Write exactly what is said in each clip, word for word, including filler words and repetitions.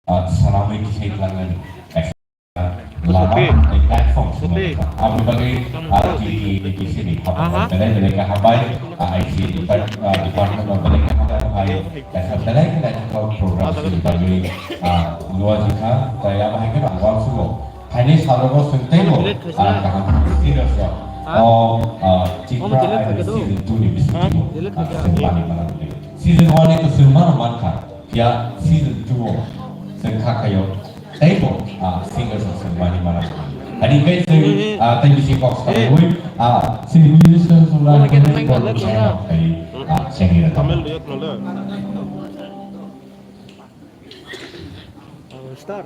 ah, swnamwi tisai tlangnani kaisa lama tei platform swnamjak. Aboni bagwi, ah, T T A D C ni belai belai khe hambai, ah, I C A depart-, ah, department no belai khe hambai, hambai kaisa belai khe naithokjak program swnamwi bagwi, ah, nuajwkha. Tei abo hai khe ang uansukgo. Haini salogo chwng teibo, ah, kaham singers rok o, ah, Tipra Idol season two ni bisingo, ah, chwng manwi mano hwnwi. Season one ni to chwng mano mankha, phiya season two o chwng kha khaio teibo, ah, singers rok chwng manwi mano hwnwi. Haini khe chwng, ah, tei bisi kok sawi, ah, chini musicians rok chengwi rwkha. Star.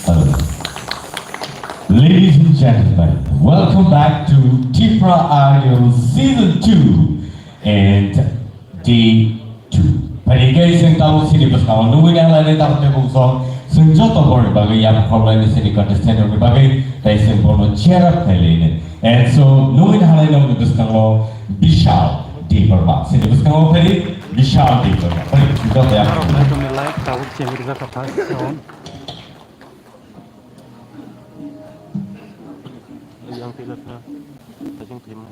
Hello. Ladies and gentlemen, welcome back to Tipra Idol Season two and Day two. Phaidi khe chwng tabuk chini bwskango nugwi nanglainai tabuk tei bumsong chwng joto borokni bagwi yapharlainai chini contestant rokni bagwi tei chwng bono cheer up khlailainai. And so nugwi nanglainai nokni bwskango Bishal Debbarma. Chini bwskango phaidi Bishal Debbarma. Phaidi chwng joto yapharlainai. Tongni live tabuk chengwi rijak kha first round. Yang tidak pernah. Tajung terima.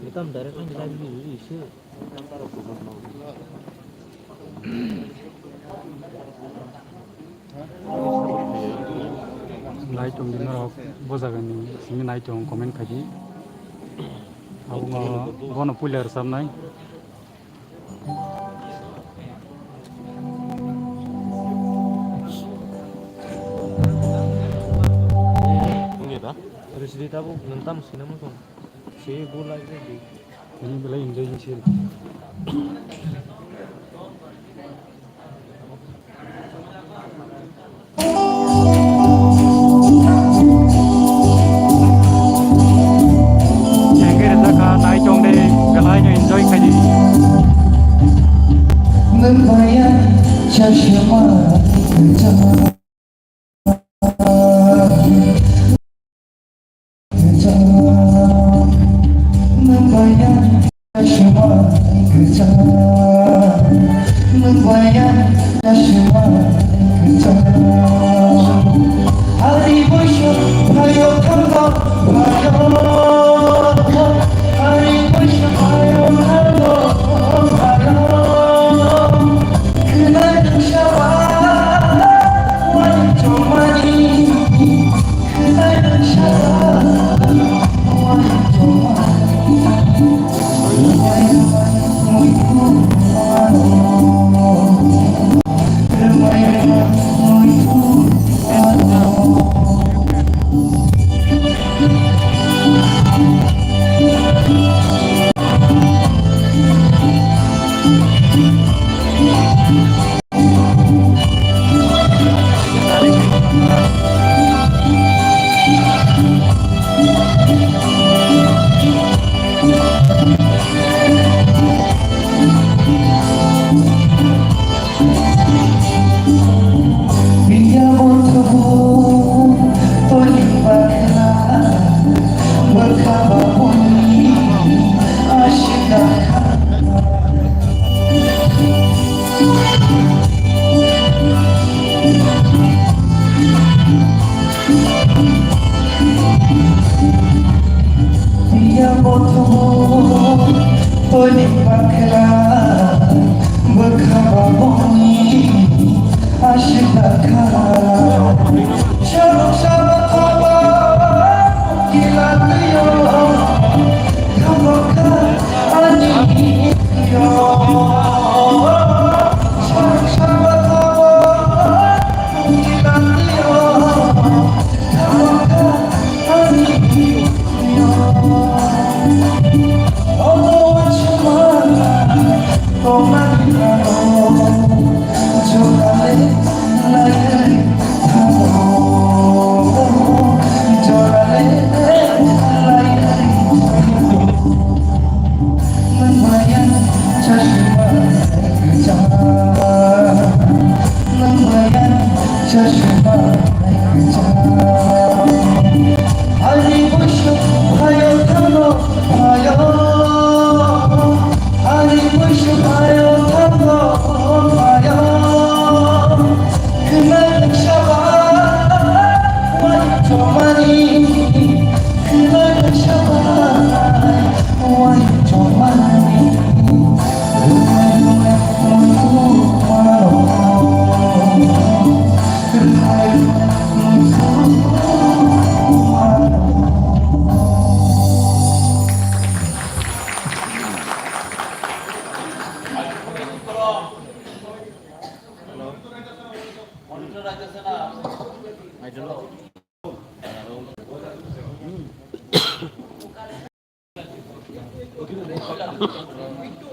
Tam direct ang live video isi. Nai tong di norok bo jaga ni simi nai tong comment khai di. Abo bono puila rwchapnai. Rwchidi tabuk nwng tamo swinai muchung? Swi bu lai di. Ini belai enjoy ni sir. Jengke rwchapkha, nai tong de, belai no enjoy khai di. Nwng bai ang chashma.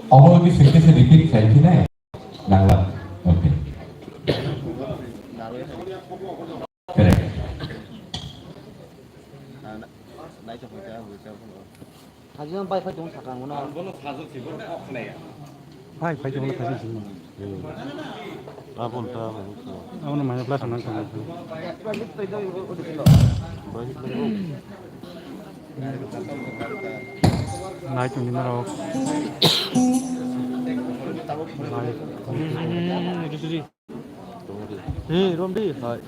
Omo di sentence repeat khlai phi nai? Nangla. Okay. Correct. Hajino bai phai tong sakang mano. Bai phai tong sakang sini. Abon ta. Abon mana plus nang sakang. Nai tong dina rok. Nai. Hmm, romdi. Hai.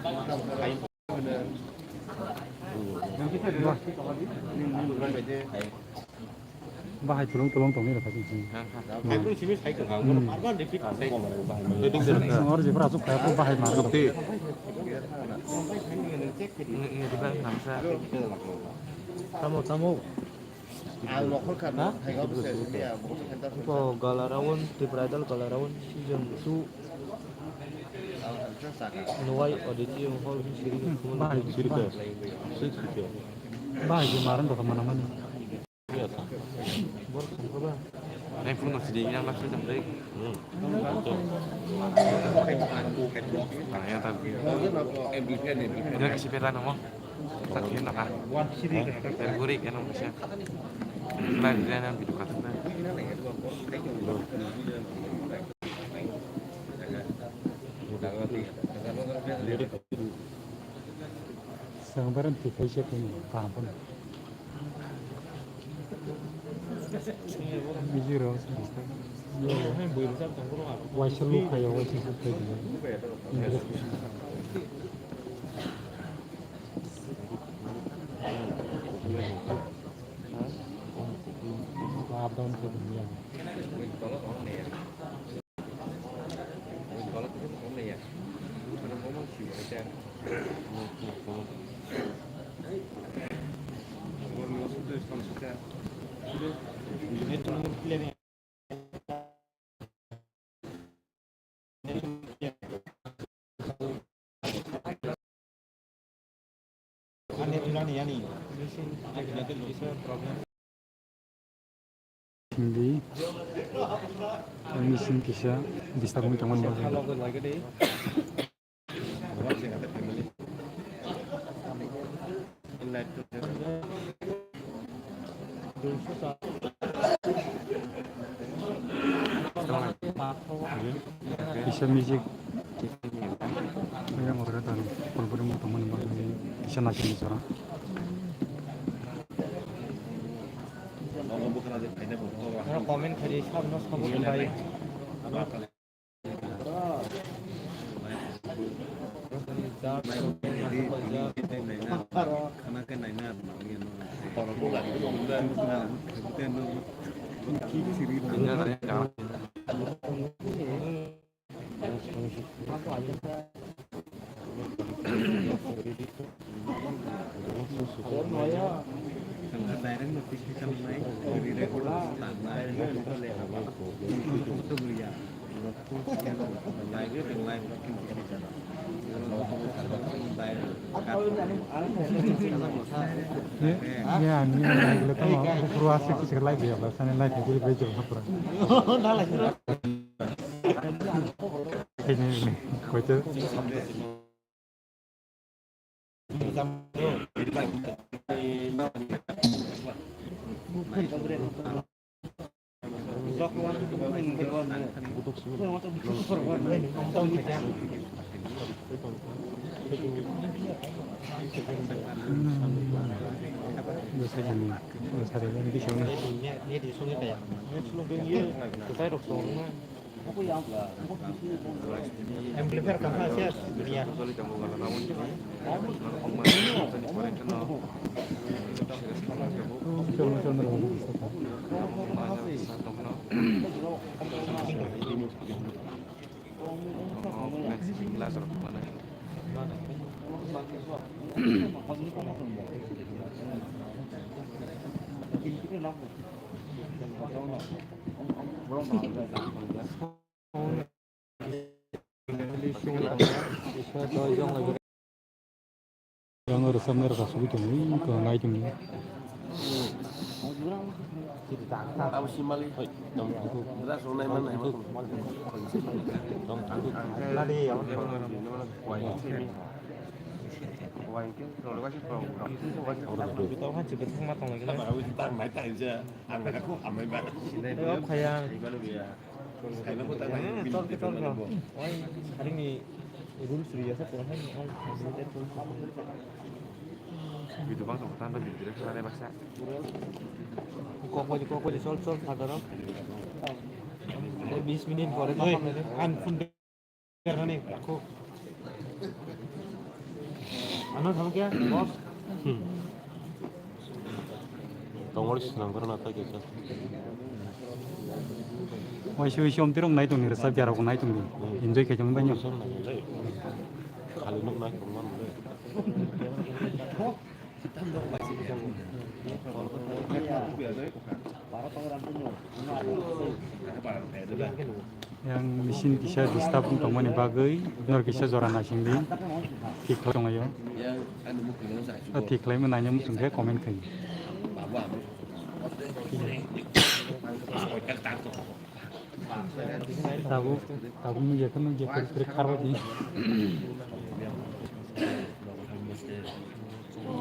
Bahai tulung tulung tongni rw kha sini. Hai, bro, simi sai tong kha. Bono bar bar repeat sai tong kha. Or je bra chuk kha, bahai mar. Tamo, tamo. Ang nokhor kha, ha? Hai, ha? Bo se, ya, bo se center. Ipo Galarawon, Tipra Idol Galarawon, season two. Ang center saka. Nowai auditorium hall ni siri. Hmm, bahai. Siri ka. Siri ka. Bahai je maran dokha mana mani. Nai phone no sidi yang langsung jam dai. Hmm. Tang ya ta. Dia kasi pera namo. Tak kena ka. February kena masih. Lai dia nan bidu kata. Sangbaran tikai siya kini paham pun. Biji rok. Waisa lukhayo, waisa lukhayo. Up down ke dunia. Hindi, machine kisa disturb wngwi tongmani bagwi. Kisa music. Yang ora dan kolburi mo tongmani bagwi kisa naisingni jora. Comment khaidi sabno sabo khlai. Ya, ya, ya, ya, tamo, bukro asik kisa live ya, ba, sani live ya, jadi bejo hapra. Ini, ini, koite. Amplifier tongkha se dunia. Yang rwchapnai rok asugwi tongo, ui, tongo, nai tongo. Chol, chol, chol. Oi, haringni rules riyasa, pura hai, oi. Video bang tong tan video direct sana baksa. Kok wajib, kok wajib, chol, chol, phadaro. Bis minit pore. Oi, ma phone. Ang phone berani, aku. Ano thang kya, boss? Hmm. Tongol sinang berana tak kya? Waisa waisa om tirok nai tong ni rwchap ya rok nai tong di. Enjoy khai tong banyo. Khali nuk nai tong man le. Yang machine kisa disturb wng tongmani bagwi nor kisa jora naising di. Thik khlai tonglaio. O thik khlaima naina muchung khe comment khai. Tabuk, tabuk nugya khe nugya khe khe kharwi di.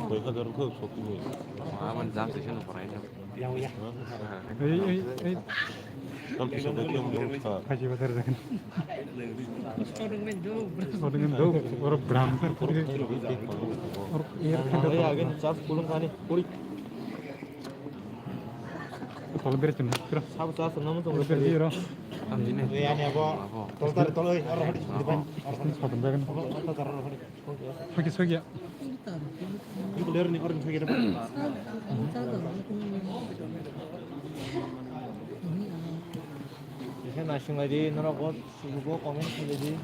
Koi hajar khe sokni. Aboni jam se seno parai no. Ei, ei, ei. Tam kisa bai khe mung sa. Kaji bazar jagan. Odong do, oro bram. Oro air khe. Oi, again chap kulung kani. Oi. Tol beri tun, kira. Sab sa sa namu tong beri ro. Ani abo. Tol tar tol oi, aro hadi. Aro hadi. Sab tong jagan. Tol tar aro hadi. Oke. Oke, oke. Iko ler ni orange oke. Ise na singai di, nara go, sugu go comment khaidi.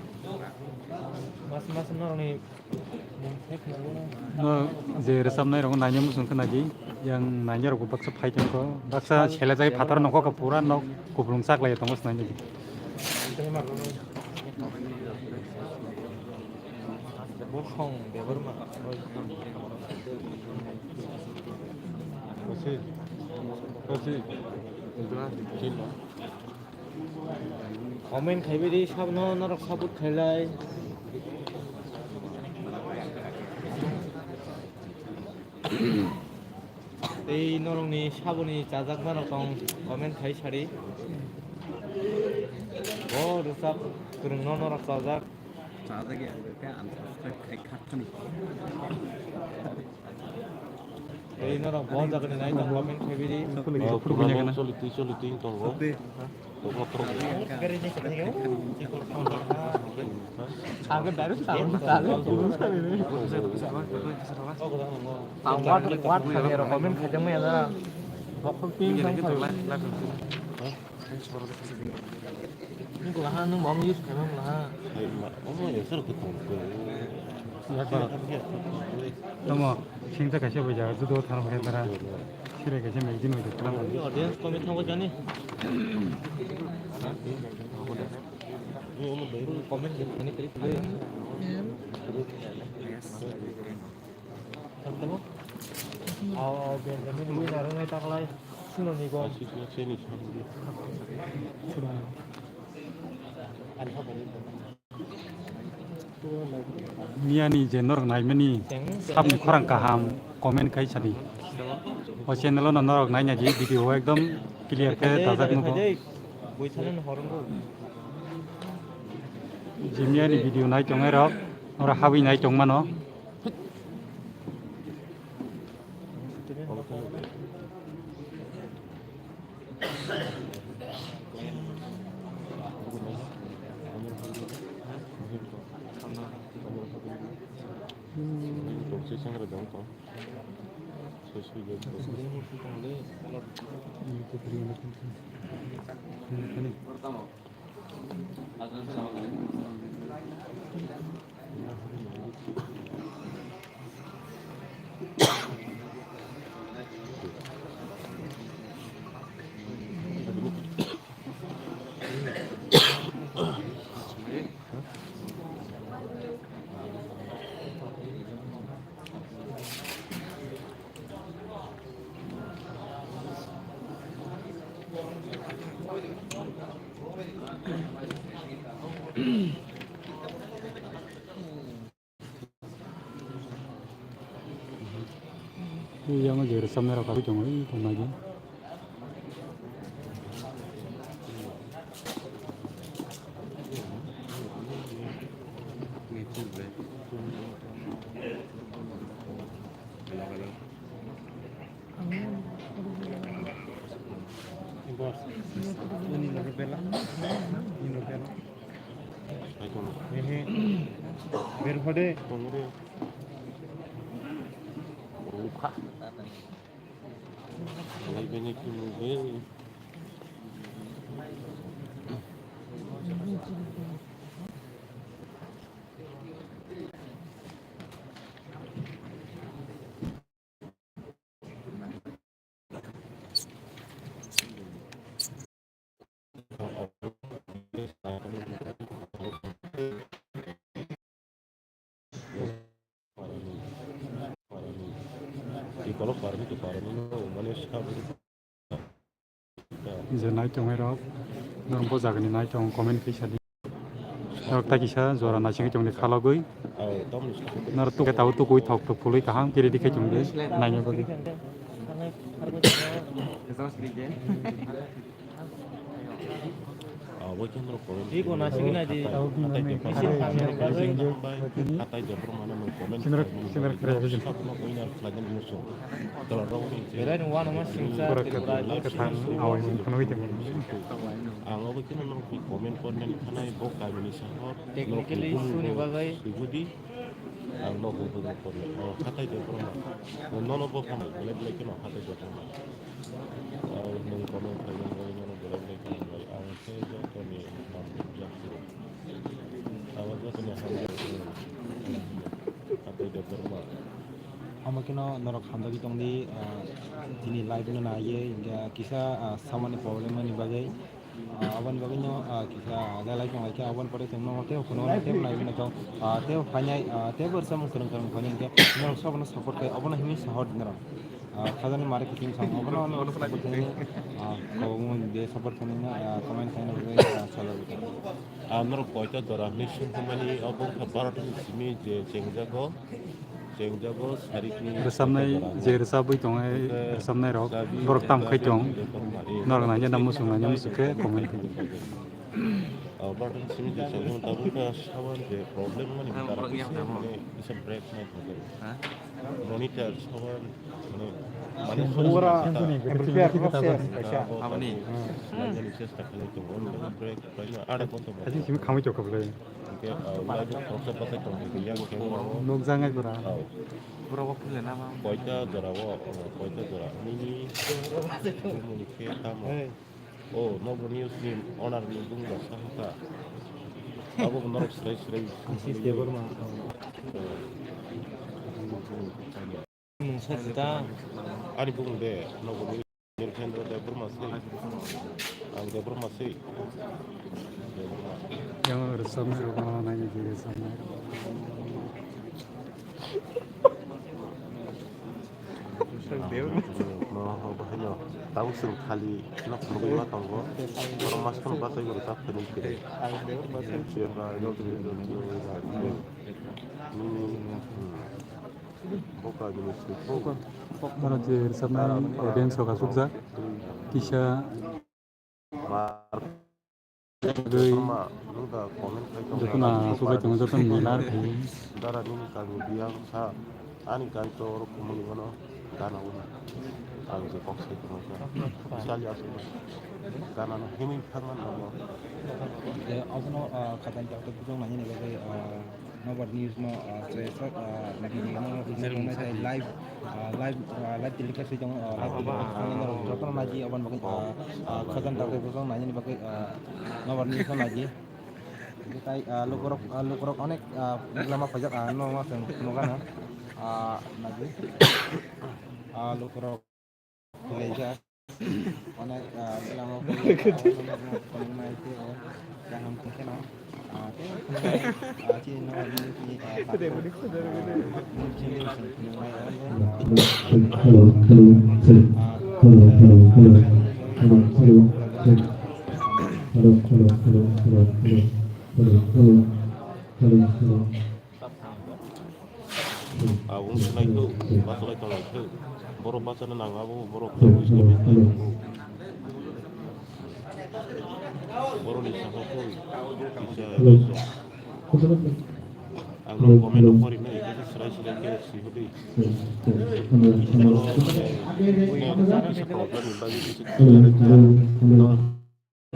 Mas mas nara ni. No, je rwchapnai rok naina muchung khe naidi, yang naina rok baksa phai tongkho, baksa sela jai phatar nokho khe pura nok kupulung chaklai tongo se naidi. Bosong Debbarma. Kasi, kasi, comment khaibai di, sabno norok support khailai. Tei norokni saboni chajakmarok tong, comment khai sadi. Bo rwchap kwrwngno norok chajak. Chajak ya, khe unsubscribe khai kha thani. Tei norok bo jagani nai tong, comment khai bidi. Choli twi, choli twi tongo. Comment khaijak maya na. Bokol pin tong. Nung kula ha, nung bom use khaima kula ha. Tamo, singsa kaisa bai jaga judo thang khe tara. Sira kaisa magazine bai thang. Audience komi thang jani. Comment khaini klik khaini. Yes. Miyani je norok naimani sabni khorang kaham comment khai sadi. O channel o norok naina di video o ekdom clear khe dajak nugo. Je miyani video nai tongnai rok oro habwi nai tongmano. Yang je rwchapnai rok kabui tongo, ui tong nai di. Boss, ini lo bela, ini lo bela. Ehe, berhode. Lukha. Lai bini ki mungkin. Je nai tongnai rok, norok bo jagani nai tong comment kisa di. Norok ta kisa jora naisingwi tongni khalogwi. Norok tuke tabo tukui thok thok phului kaham kiri di khai tongdi naina bagwi. Abo khe norok comment. Ego naisingwi nai di. Hatai Debbarma no comment. Sinor, sinor kre. Belai ni uanama singcha Tripura. Kathang awai mung khunui tongmani. Ang abo khe norok comment comment khanai bo kabini sahor. Technically suni bagwi. Sibudi. Ang no hubung ko. O, Hatai Debbarma. Nono bo khamai, belai belai kheno Hatai Debbarma. Ang nung comment khaijak bai, nono belai belai kheno bai. Ang khe jotoni hamjak phuru. Abo jotoni hamjak phuru. Hatai Debbarma. Omo kheno norok hamjagwi tongdi, ah, tini live no naiye, hingkhe kisa, ah, samani problem ni bagwi. Ah, aboni bagwi no, ah, kisa lalai tong lai khe, aboni pore chwng no tei phone no tei nai no chong, ah, tei phainai, ah, tei bo samung kwrwng kwrwng phainai khe norok sobo no support khai, obono himwi support norok. Ah, khajani mare kiting sam, obono no support khai, ah, kobong de support khai no, ah, comment khai no, ah, salai. Ah, norok koita jora hinwi sung thangmani, obo wngkha baro thani simi je chengjago. Rwchapnai je rwchapwi tongo, rwchapnai rok borok tam khai tong, norok naina na muchung naina muchung khe comment khai. Monitor sawan mane mane Aboni. Chesta khlai tongo, break. Asing simi khamwi tongkha bwlai. Hwnkhe, ah, live o khoroksa bachai tongkha, yang khe o. Nukjaknai bwrang. Oh. Borok bo phule na ma? Koita jora o, oh, koita jora. Nini, nini khe tamo. Hey. Oh, Nobo News ni owner ni bung bo sa kha. Abo bo norok srai srai. Asis Debbarma. Oh. Mung sa jita. Ani bung de, Nobo News. Nirkhendra Debbarma se. Ang Debbarma se. Debbarma. Yang rwchapnai rok no naina di rwchapnai rok. Ang Debbarma se. Mo ho bahai no. Tau sung khali no khulugwi ma tongo. Oro mas kono bachai bo rwchap philip khe. Ang Debbarma se. Nini, hmm. Oro je rwchapnai audience rok achukjak, kisa twi jotono achuk bai tongo, jotono milar khe. Dara nini kami biyang sa, ani kami to oro kumuni mano gana uni. Ang je kok sai tongo kha. Kisa ali asuk gana no himwi thangma nogo. Je abono, ah, khatai jak to bujong nai ni bagwi, ah, Nobar News no, ah, se sak, ah, bini no, no, no, no, live, ah, live, ah, live telecast se jong, ah, live telecast se jong, joto no naji aboni bagwi, ah, ah, khajani tak bujong nai ni bagwi, ah, Nobar News no naji. Tai, ah, lukurok, ah, lukurok onek, ah, lama pajak, ah, no ma sen no gana, ah, naji, ah, lukurok. Onek, ah, belamo kaham kheno, ah, tei, ah, chini no, ah, Hello, hello, check. Hello, hello, hello. Hello, hello, check. Hello, hello, hello, hello, hello. Hello, hello, hello, hello. Aboni swlai khe bachalai tonglai khe. Borok bachana nang abo borok khe buji tongwi khe. Borokni sakao khe kisa ang no comment o pori nai khe swrai swrai khe swi hwdi. Kisa problem ni bagwi kisa kisa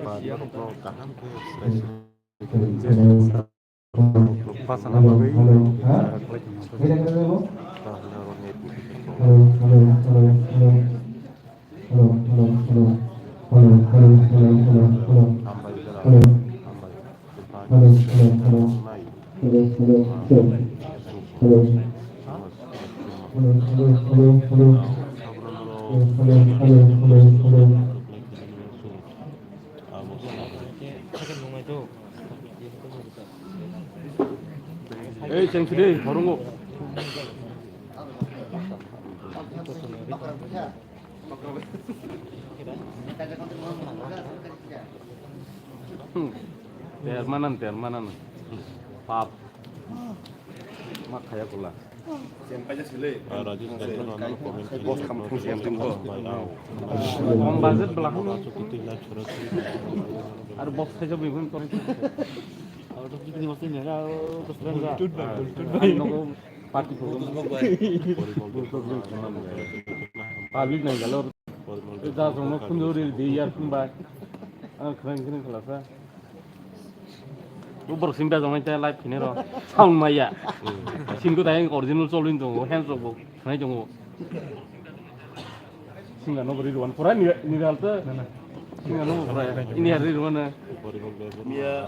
ba norok no kaham khe swrai swrai. Bachana bagwi, ah, khlai tongma. Hambai, hambai. Ei, cheng sidi, horungo. Hmm. Termanan, termanan. Pap. Ma khaya kula. Bos kam thung siam tingko. Kong budget bela hunu. Ar bos khaja bui bui kong. Party program. Public nang galo. Ja song no khunjori di yar khun bai. Ang khrang khrang khlasa. Ubar sim ba jong nai live khine ro. Sound maya. Sim ko dai original cholin tongo, hands rok bo khnai tongo. Singa no bori ruan pura ni ni hal to. Singa no pura ini hari ruan. Miya.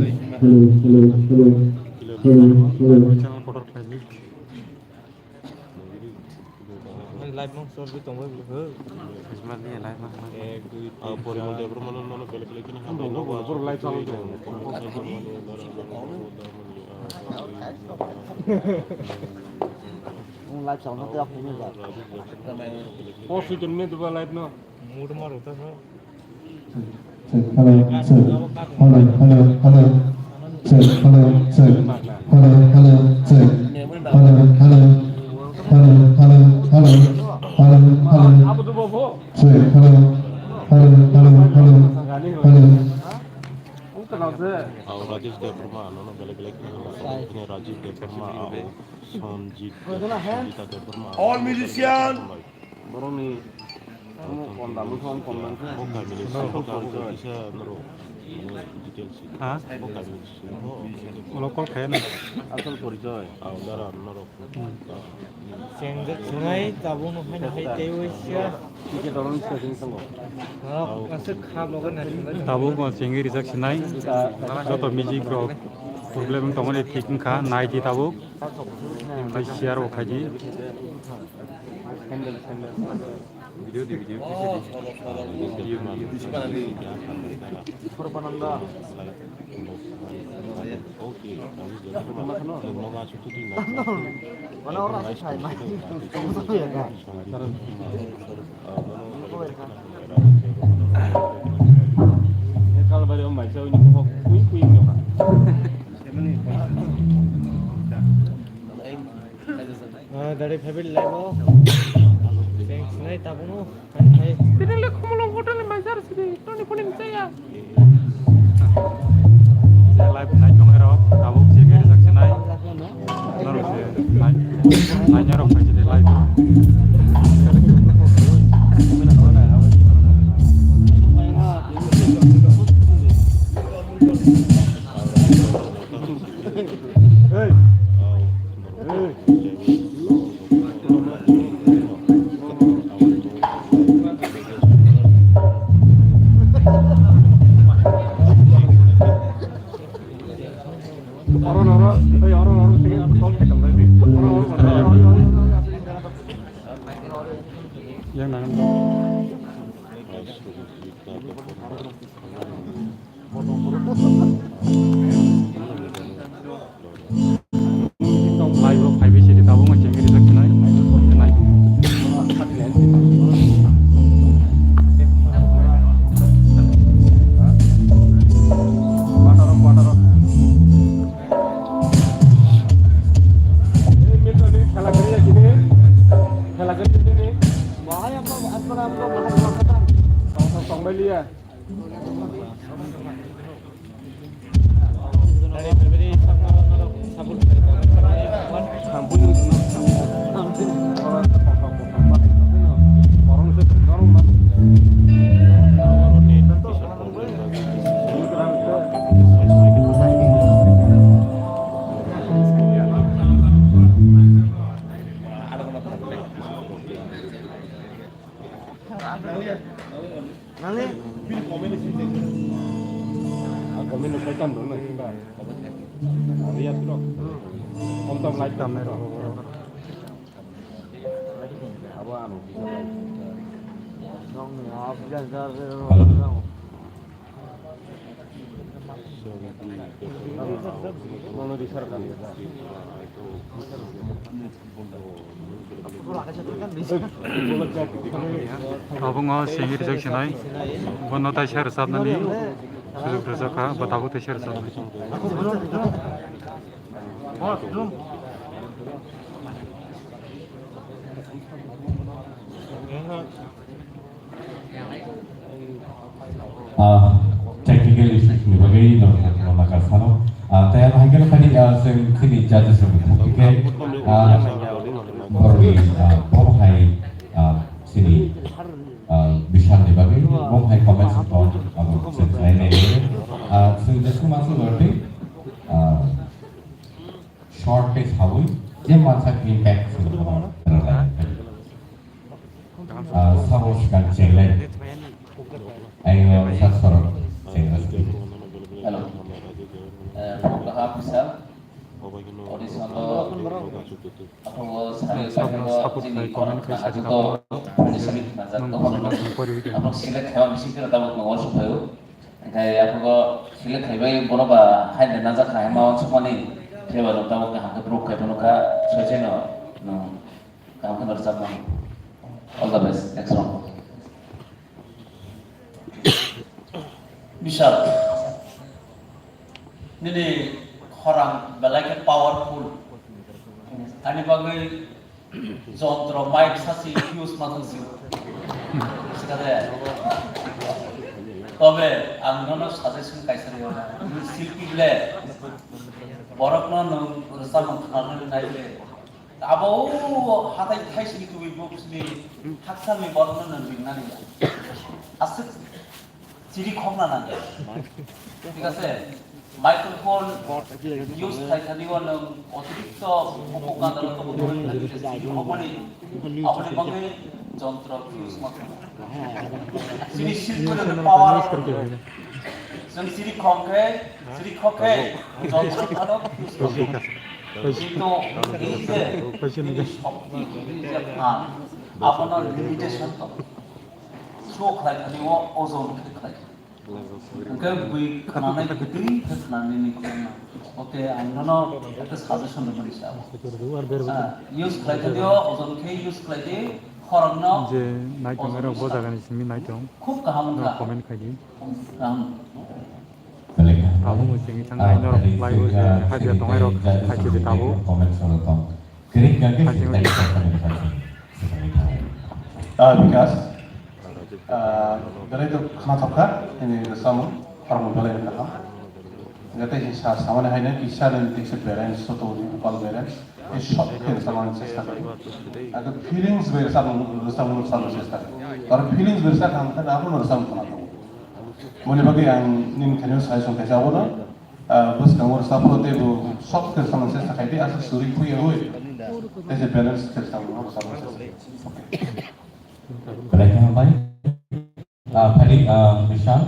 Hello, hello, hello. Hello, hello. Channel kotor khaidi. Live mang short video tongbai bwlwkho. Isma ni live mang. Ek, dui, tin, char. Porimal Debbarma no, no, belai belai kheno hambai. Boro live chalo. Live chalo, no, tei ako ni ba. Post weekend me duba live no. Mood maro ta sa. Check, hello, check. Hello, hello, hello. Check, hello, check. Hello, hello, check. Hello, hello. Hello, hello, hello. Hello, hello. Check, hello. Hello, hello, hello. Hello. Rajesh Debbarma, no, no, belai belai kheno. Rajesh Debbarma, Sanjit, Sanjita Debbarma. All musician. Borokni omo pon dalu thon pon mankhe. Bo kamini sini, bo kamini sini kisa norok, details. Ha? Bo kamini sini, bo. Ulo call khaina. Asol porichoy. Au, dara norok. Chengjak sinai, tabuk no haino hai tei waisa. Tike dorong sini thango. Norok aswk kha logo na sinai. Tabuk bo chengwi rijak sinai. Joto music rok problem wng tongmani thik wngkha, nai di tabuk. Tei share bo khaidi. Video di, video. Video, video. Kalbari om maisa uni kok kui kui nyoka. Ah, dari family life o. Thanks nai tabuno. Hai, hai. Tini le khumulung hotel ni maisa sidi. Toni phone ni saya. Live nai tong ero, tabuk se gari sak sinai. Norok se nai, nai norok pai sidi live. Hey. Yang nangan. Live rok phaibai sidi tabuk ma chengri jak khnai. Nai. Khela kari ya kini. Khela kari ya kini. Bahai apa, apa, apa, bahai apa, apa. Tong, tong, tong, bai liya. Nani? Kami no kaitam dong na, simba. Lihat tu dong. Om tom light tam na dong. Abo ano. Dong ni, off jar jar jar. Tabuk no singir jak sinai. Bono tai share sab nani. Sujug rwjak kha, bo tabuk tai share sab. Ah, technical issues ni bagwi no, no, nakarsano. Ah, tei ang hai kheno khani, ah, chwng khini judges rokni thangwi khe, ah, borokni, ah, bo hai, ah, chini Ah, Bishalni bagwi bo hai comments rok abo se khlai nai. Ah, chwng jesuk ma chwng rwdi, ah, short tei sawi je mansak impact se rwlai. Ah, sabo swkang chenglai. Ayo sa sorok chenglai. Hello. Eh, Bishal. Audition lo. Abo sari sabo paithago support chini khai, comment khai khoroksa sadi ajuto tabo. Traditional manjak. Nang dohor kaham no. Pori wi de. Abo select khaiba bising khe tabuk no uansuk phaio. Hingkhe abo select khaibai borok ba haino najak kha, hima uansukmani thaiba no tabuk kaham khe proof khai phano kha, soicheno, no, kaham khe no rwchapmani. All the best, next round. Bishal, nini khorang belai khe powerful. Ani bagwi jontro mic sachi use ma thang sio. Sikade. Tobe ang nono suggestion kaisa rio. Nini silpi ble. Borok no nung rwchapmung khna nai ble. Abo o hatai thaisini tubui bo bwsni hakchalni borokno nwng ringnani ya. Aswk chiri khokna nango. Thik ase? Microphone use khlai thani o nwng otirikto bukhuk gandalo tongwi chiri khokmani aboni bagwi jontro use ma khlai. Chini silpuni power. Chwng chiri khok khe, chiri khok khe jontro phano use khlai. Kintu ei je bini shokti, bini je phan, abono limitation tongo. Show khlai thani o ojon khe khlai. Hwnkhe bui khwnanai kwtwi khe khwnanani khoroknai. Okay, ang nono ekta suggestion rwmani sa. Ah, use khlai thani o ojon khe use khlai di, khorokno je naitongnairok bo jagani simi naitong. Khub kaham wngkha. Comment khai di. Kaham. Tabuk muchungwi thangnaino rok khlaiwi je hajia tongnai rok hai khe tabuk. Ah, Bikas, ah, belai to khna thok kha, ini rwchapmung, khoroknwi belai wngkha. Jate hi sa samani haino kisa nini tekse balance, soto ni upal balance. Ei short khe rwchapmani chesta khlai. Abo feelings bai rwchapmung, rwchapmung, rwchapmung chesta khlai. Aro feelings bai rwchap thang khe abono rwchapmung khna tongo. Moni bagwi ang nini thani suggestion kaisa abono, ah, bwskango rwchapmung tei bo short khe rwchapmani chesta khlai di, aswk suri phuya wi. Tei se balance khe rwchapmung rwchapmung chesta khlai. Belai khe hambai. Ah, Phalik, ah, Bishal.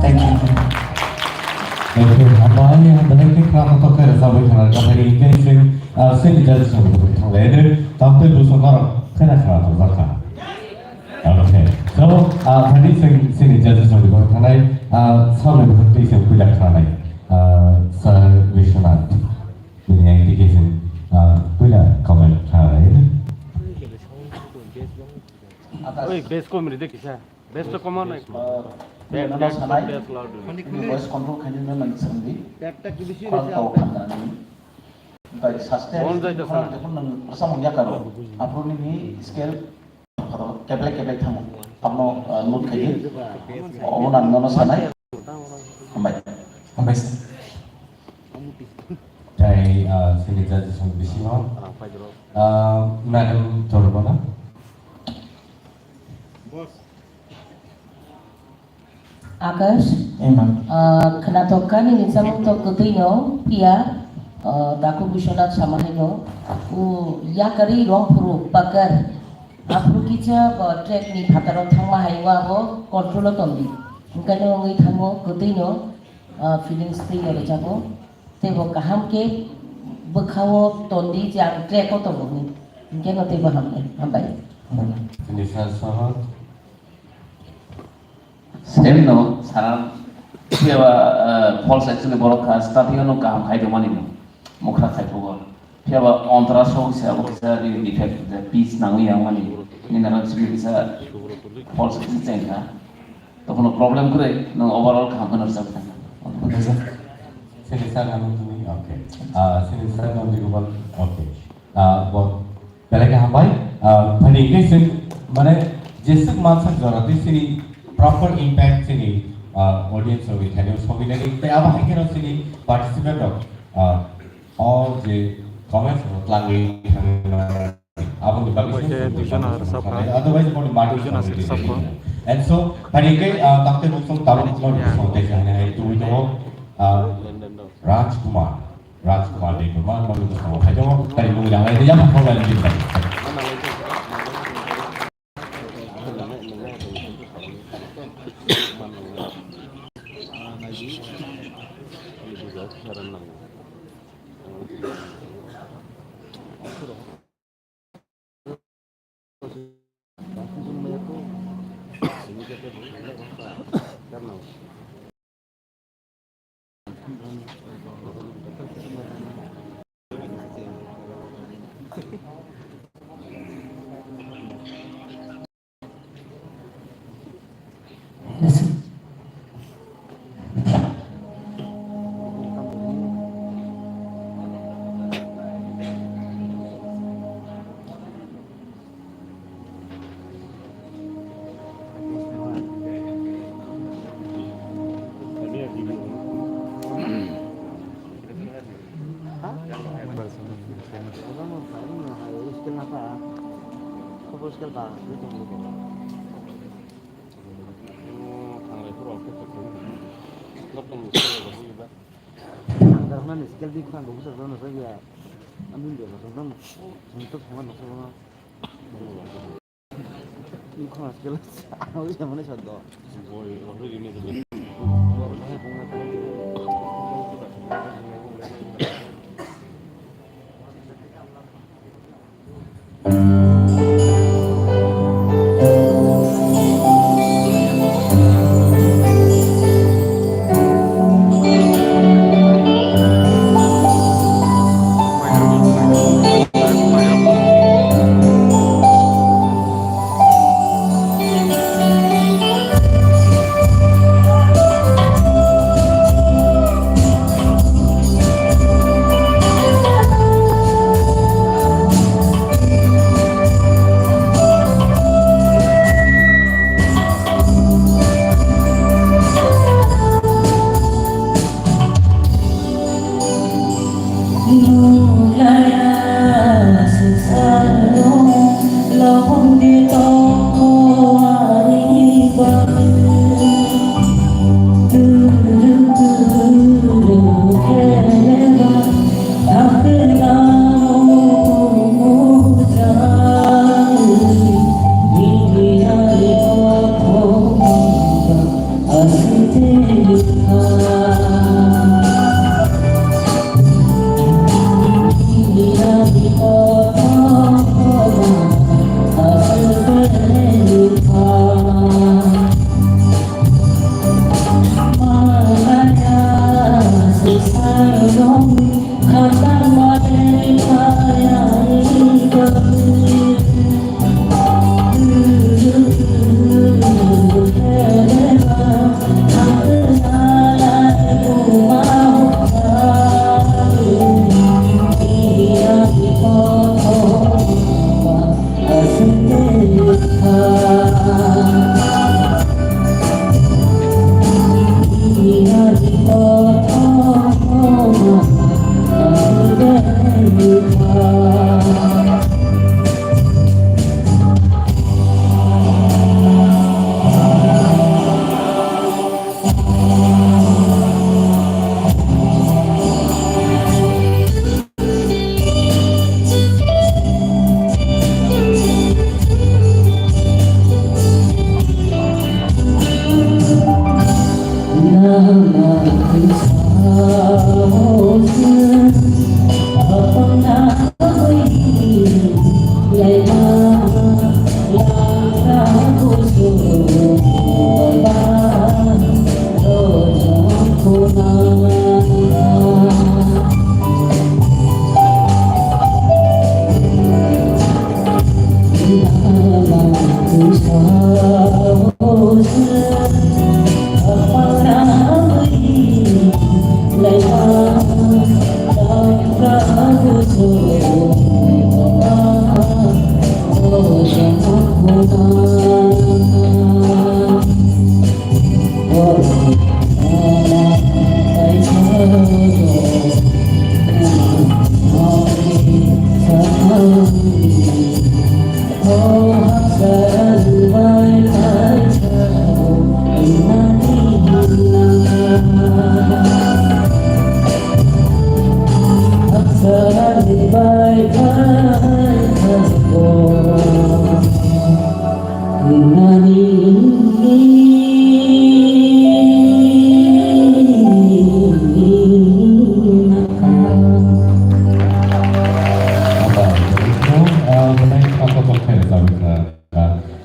Thank you. Thank you. Hambai, hambai khe khna thok khe rwchapwi khna thok khe ring khe ring, ah, sini judge song thok khe thanglai de, tamtwi bwswk norok khena khna thok jak kha. Okay. So, ah, thani sing, sini judges rok ni bwkhak thanai, ah, samni bwkhak twi sing puila khanai, ah, Sir Vishwanath. Bini application, ah, puila comment khanai. Oi, bass kom ri de kisa. Bass to kom nai. Ah, Bass, nang bass, sanai. Bass loud. Ini voice control khaini nang sangdi. Khorang tau khanani. Bai saste. Bon jai ta khorang sana. Jokon nang rwchapmung yakaro. Aphuru nini scale keplek keplek thango. Tamo, ah, note khaidi. Omo nang nono sanai. Hambai. Hambai sir. Tei, ah, sini judges rok bisingo. Ah, Madam Torbono. Akash, eh, ma'am. Ah, khwnatok kha nini chamung tok kwtwi no, phiya, ah, Daku Biswanath sama hai no, o yakarwi rong phuru pakar, aphuru kisa, ah, track ni phataro thangma hai o abo control o tongdi. Hwnkhe no wngwi thango kwtwi no, ah, feelings twi no rwjago. Tei bo kaham khe bwkha o tondi je ang track o tongo hwnwi. Hwnkhe no tei bo hambai, hambai. Sini sir soho. Same no, sana, phiya ba, eh, false actually borok kha, starting no kaham khai tongmani no, mokra khai phugo. Phiya ba ontara sok se abo kisa ri defect je pitch nangwi yang mani, ni nana simi kisa false kisa cheng kha. Tokhono problem kwrwi, no overall kaham kheno rwchap kha. Sini sir nang tumi, okay. Ah, sini sir nang di gubal, okay. Ah, bo Belai khe hambai, ah, phani hwnkhe chwng, mane, jeswk mansak jora twi chini proper impact chini, ah, audience rokni thani o sogwi nani, tei abo hai kheno chini participant rok, ah, o je comments rok twlangwi thangwi mano, aboni bagwi se chwng duijon aswk sakha. Otherwise, boni madu duijon aswk sakha. And so, phani hwnkhe, ah, takte bukhung tabuk no bising tei se hwnwi hai tubui tongo, ah, Raj Kumar. Rajkumar Debbarma, mani bwskango phaijak, tei mui rang lai riyang, phone line din bai. Ang darkna ni skill di khang busa jana sa ya. Amin dia sa nang. Untuk sama nang sama. Ni khang skill. Aku sama ni sa do.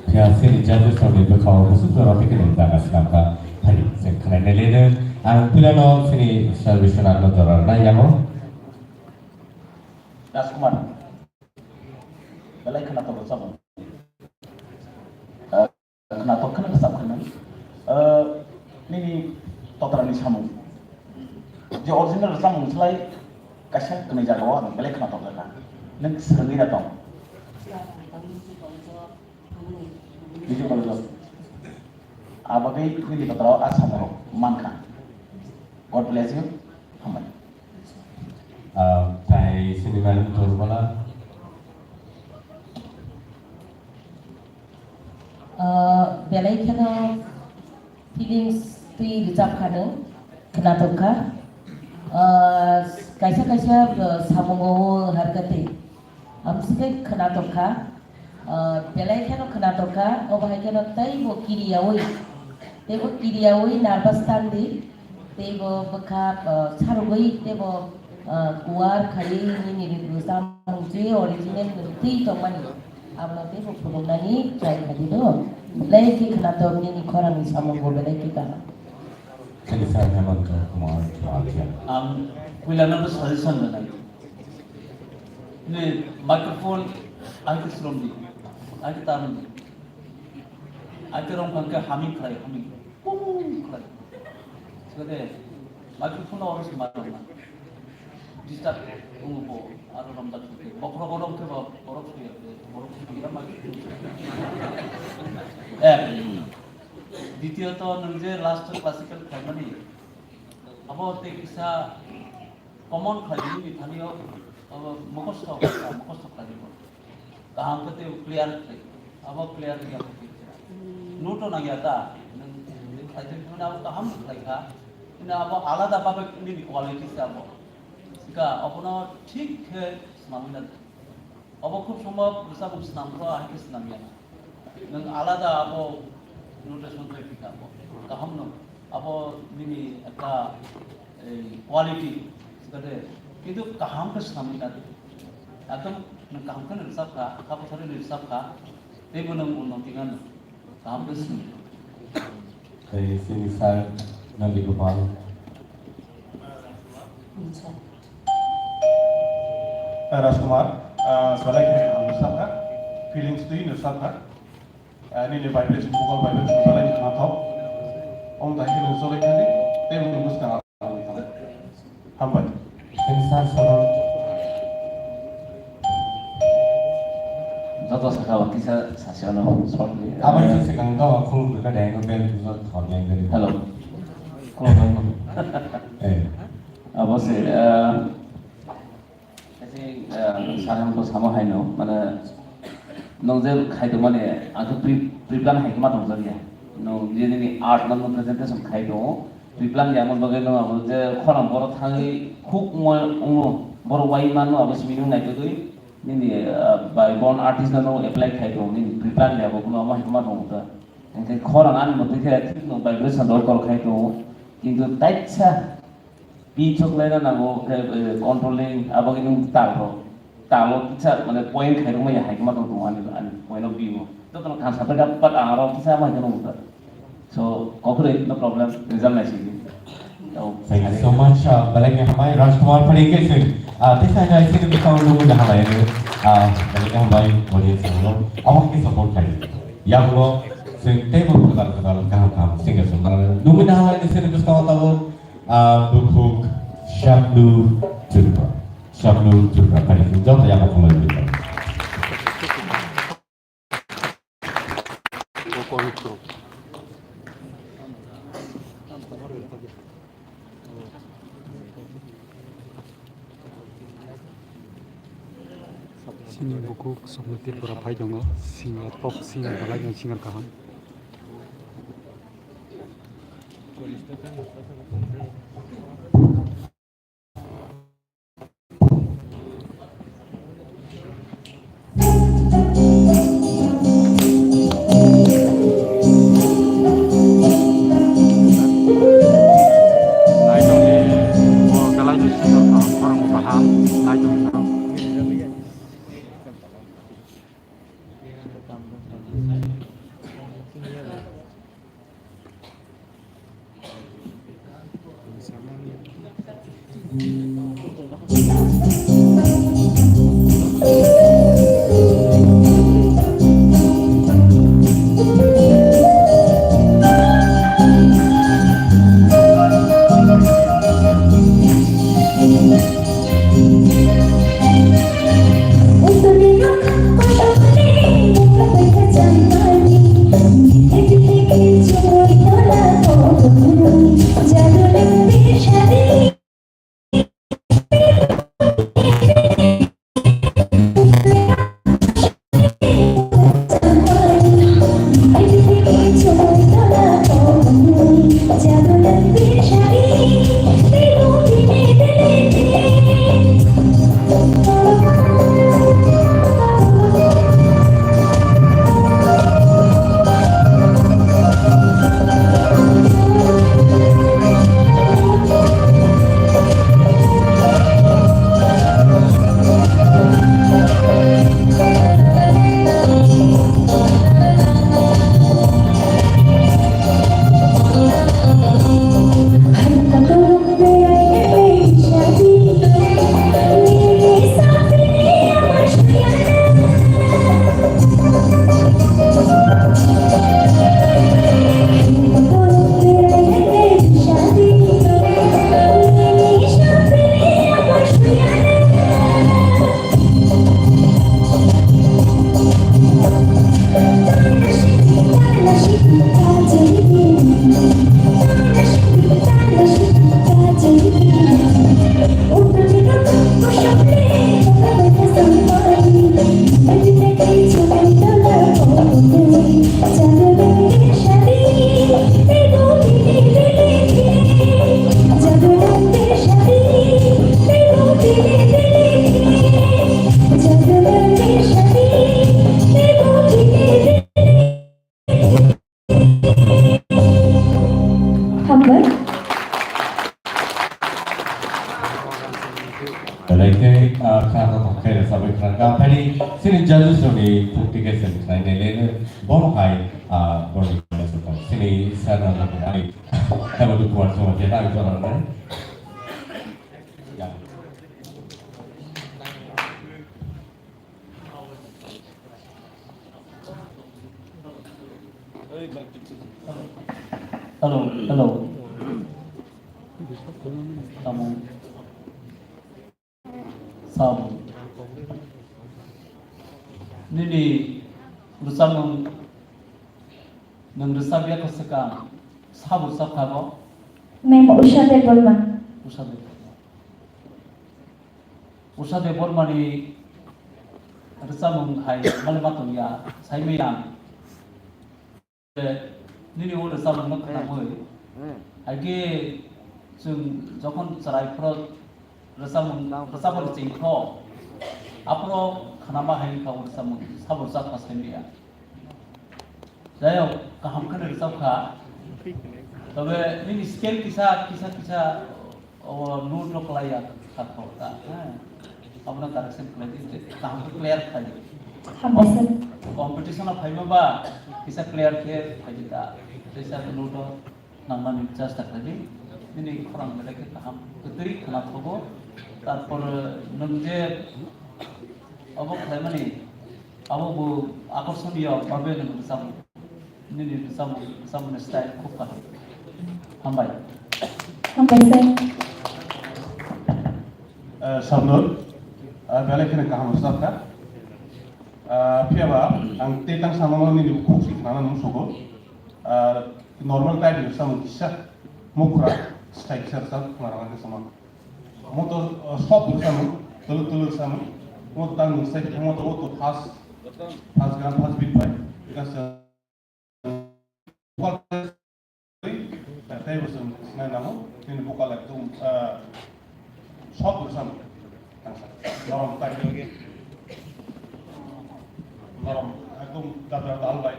Phiya sini judges rokni bwkhao bwswk jora tei khe nini jaga swnamkha. Phai, chwng khwnainai le nwng. Ang puilano sini Salvation Army jora rwnai yango. Rajkumar. Belai khwnatok rwchapmung. Ah, khwnatok kheno rwchap kheno. Ah, nini totrani samung. Je original rwchapmung slai kaisa kwnwi jagao ang belai khwnatok jakha. Nwng swrwngwi da tong. Bijay College of. Abagwi nini kotorao a samung rok mankha. God bless you. Hambai. Ah, tai sini madam Torbala. Ah, belai kheno feelings twi rwchap kha nwng, khwnatok kha. Ah, kaisa kaisa, ah, samungo o harkati. Amsike khwnatok kha, ah, belai kheno khwnatok kha, obo hai kheno teibo kiriyaui, teibo kiriyaui nervous tangdi, teibo bwkha, ah, sarugwi, teibo, ah, kuar khaiwi nini rwchapmung je original twi tongmani, abono teibo phunuknani try khaidi do. Belai khe khwnatok nini khorangni samungo belai khe kaham. Sir Hemanta Kumar Jamatia. Ang puilano suggestion rwnai. Ni microphone aike sromdi, aike tarmdi, aike rong phangke humming khlai, humming, pung khlai. Sikade microphone oro se ma rwna. Disturb wngo bo, aro romjak khe. Bokhorok oro khe bo, borok suya, borok suya microphone. Eh, ditiyoto nwng je last classical khlaimani, abo tei kisa common khlai di, nini thani o, o, mukhosto, mukhosto khlai di bo. Kaham khe tei clear khlai di. Abo clear ya khe tei. Note o nangya ta, nwng, nwng khlai tong phano abo kaham khlai kha. Hino abo alada babe nini quality se abo. Sika abono thik khe swnamwi na. Obo khub somo bwsa bo swnam phro, ahai khe swnam ya. Nwng alada abo notation khlai phi kha abo. Kaham no. Abo nini ekta, ei, quality. Sikade, kintu kaham khe swnam ya. Ekdom nwng kaham khe rwchap kha, kha bwthar ni rwchap kha. Teibo nwng unnoti ngan. Kaham khe swnam. Tei sini sir Nandi Gopal. Rajkumar, ah, belai khe ang rwchapkha, feelings twi rwchapkha. Ah, nini vibration, vocal vibration belai khnathok. Om dai khe rwchapkha ni, tei mung bwskang ang. Hambai. Thanks, sir, sir. Joto saka o kisa sasi ano shortly. Abo ni swkang to khulum ka dai no bel bujo thor yang dari. Hello. Khulum. Eh. Abo se, eh, Kaisa, ah, sir ang bo samo hai no, mane, nwng je khai tongmani, ang khe pre-, pre-plan hai khe ma tongjakya. Nwng je nini art no nwng presentation khai tongo, pre-plan ya, aboni bagwi nwng abo je khorang borok thangwi khuk wngma wngo, borok wai mano abo simi nwng naitugwi nini, ah, bai born artist no nwng apply khai tongo, nini pre-plan ya, bo kuno amo hai khe ma tongo ta. Hingkhe khorang ani motwi khe thik nwng vibration rok kor khai tongo, kintu taisa Pi chok laina nango, khe, eh, controlling, abagwi nwng tal rok. Talo kisa, mane, point khairok maya hai khe ma tong tongo ani, ani point of view. Jotono khan sa pai kha, but ang aro kisa ma khe nung ta. So, kokhre, no problem, result nai sidi. Thank you so much, uh, belai khe hambai, Rajkumar Pharing khe sir. Uh, tei sa hai sini bwskango nungwi hambai, uh, belai khe hambai, audience rok no. Abo khe support khai. Yagulo, Tei bo kwtal kwtal kaham kaham singer song nugwi nahalai ni sini bwskango tabuk, ah, bukhuk Shabnur Tripura. Shabnur Tripura, phai chwng joto yapha khulai. Chini bukhuk Shabnur Tripura phai tongo, singer, top singer, belai no singer kaham. Hambai. Belai khe, ah, kha tongthok khe rwchapwi khwlangkha. Phani chini judges rokni phukti khe chwng khlai nai le, bono hai, ah, boni chini sir no ani tamo tu kuar chuma khe ta jora nai. Ya. Hello, hello. Tamo. Sabo. Nini rwchapmung nwng rwchapya khe swkang sabo rwchapkha bo? Ma'am, Usha Debbarma. Usha Debbarma. Usha Debbarmani rwchapmung hai mali ma tongya, saimaya ang. Nini o rwchapmungno khwnamwi, hai khe chwng jokhon chwrai phoro rwchapmung, rwchapmung chengkho, aphoro khwnama hai wngkha o rwchapmung, sabo rwchapkha saimaya. Jai hok, kaham khe rwchapkha. Tobe nini scale kisa, kisa, kisa, o note rok kwlai ya kha kho ta, ha. Abono correction khlai di, kaham khe clear khlai di. Hambai sir. Competition o phaima ba, kisa clear khe phai di ta. Tei sir note o nangmani chesta khlai di. Nini khorang belai khe kaham, kwtwi khwna thogo. Tarpor nwng je obo khlaimani, abo bo akorsoniyo babe nwng rwchapmung. Nini rwchapmung, rwchapmungni style khub kaham. Hambai. Hambai, sir. Eh, Shabnur, eh, belai kheno kaham rwchapkha. Eh, phiyaba ang tei tang samano nini bukhuk si khnana nung sugo. Eh, normal type ni rwchapmung kisa, mukhra, style kisa rwchap khna rwna khe samano. Moto, eh, soft rwchapmung, tuluk tuluk rwchapmung. Moto tang nung sai, moto, moto fast, fast gram, fast beat bai. Because, eh, Tei bo chwng sinai nango, nini bokal ekdom, ah, soft rwchapmung. Norom tai. Norom, ekdom dadra dal bai.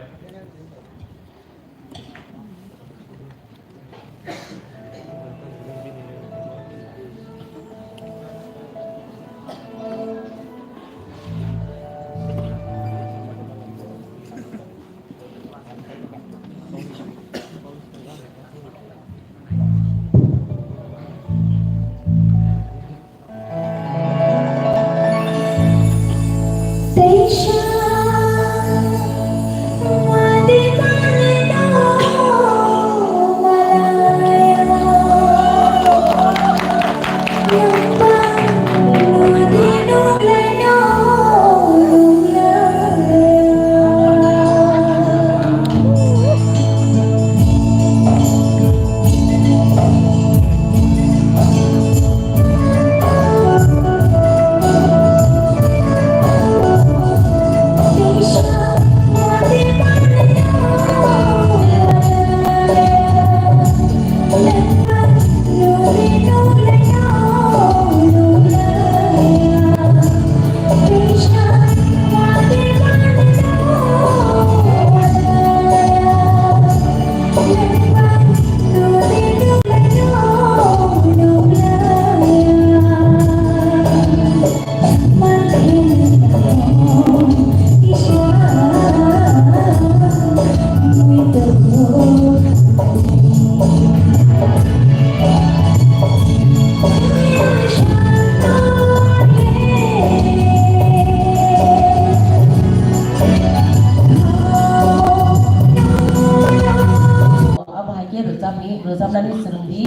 Abo hai khe rwchapni, rwchapnani swrwngdi,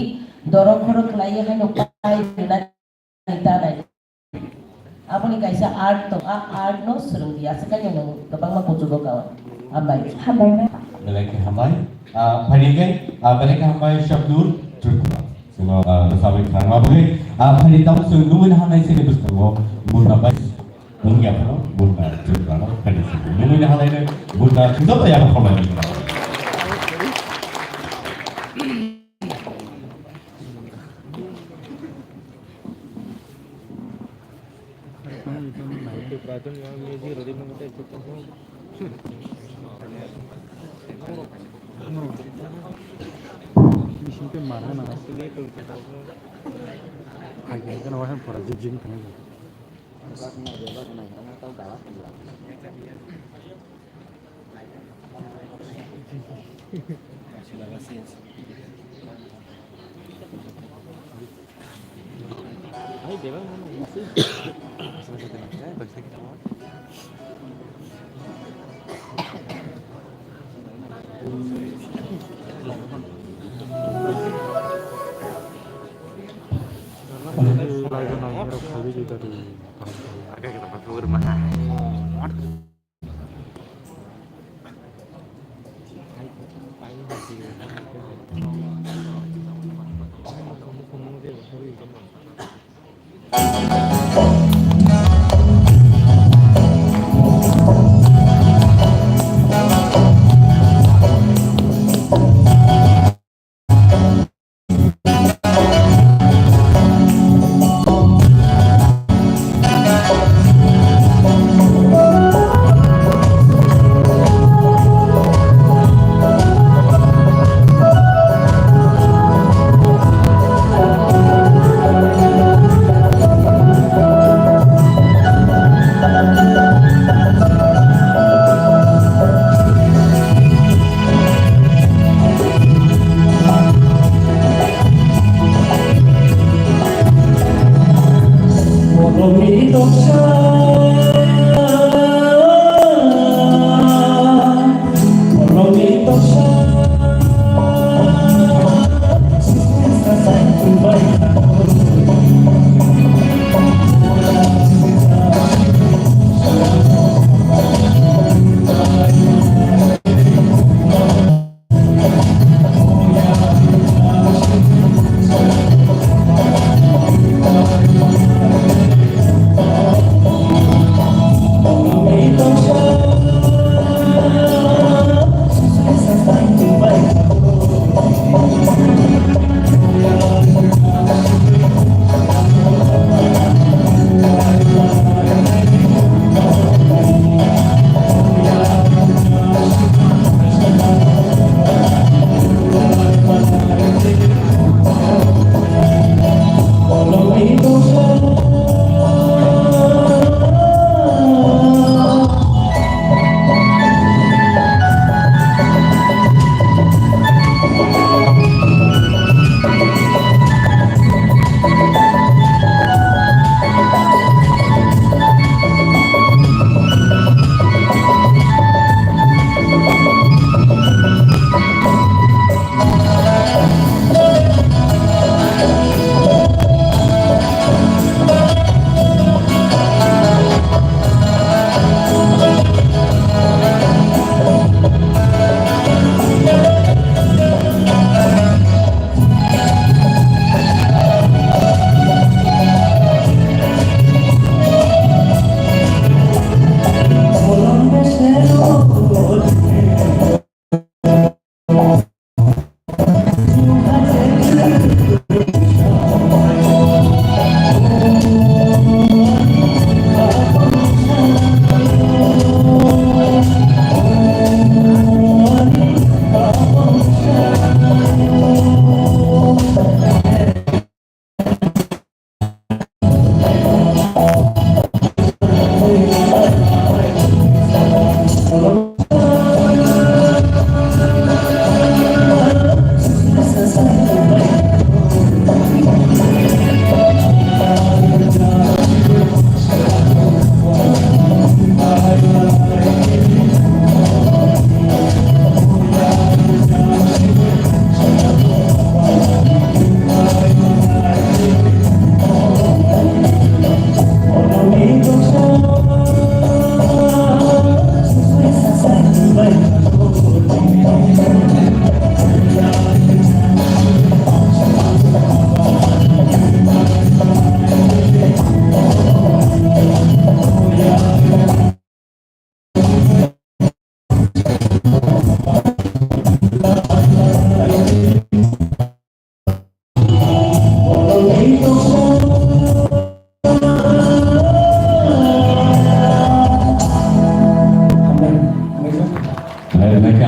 dorok khorok khlaiwi haino pai rwnani tanai. Aboni kaisa art tong, a art no swrwngdi, aswk khe nwng kwbangma kuchugo kao. Hambai. Hambai. Belai khe hambai. Ah, phaidi khe, ah, belai khe hambai Shabnur Tripura. Chwngno, ah, rwchapwi khnarma bagwi, ah, phaidi tabuk chwng nungwi naharnai chini bwskango Murna bai. Nungya phano Murna Tripura no phaidi chwng nungwi naharnai Murna Tripura ya hambai.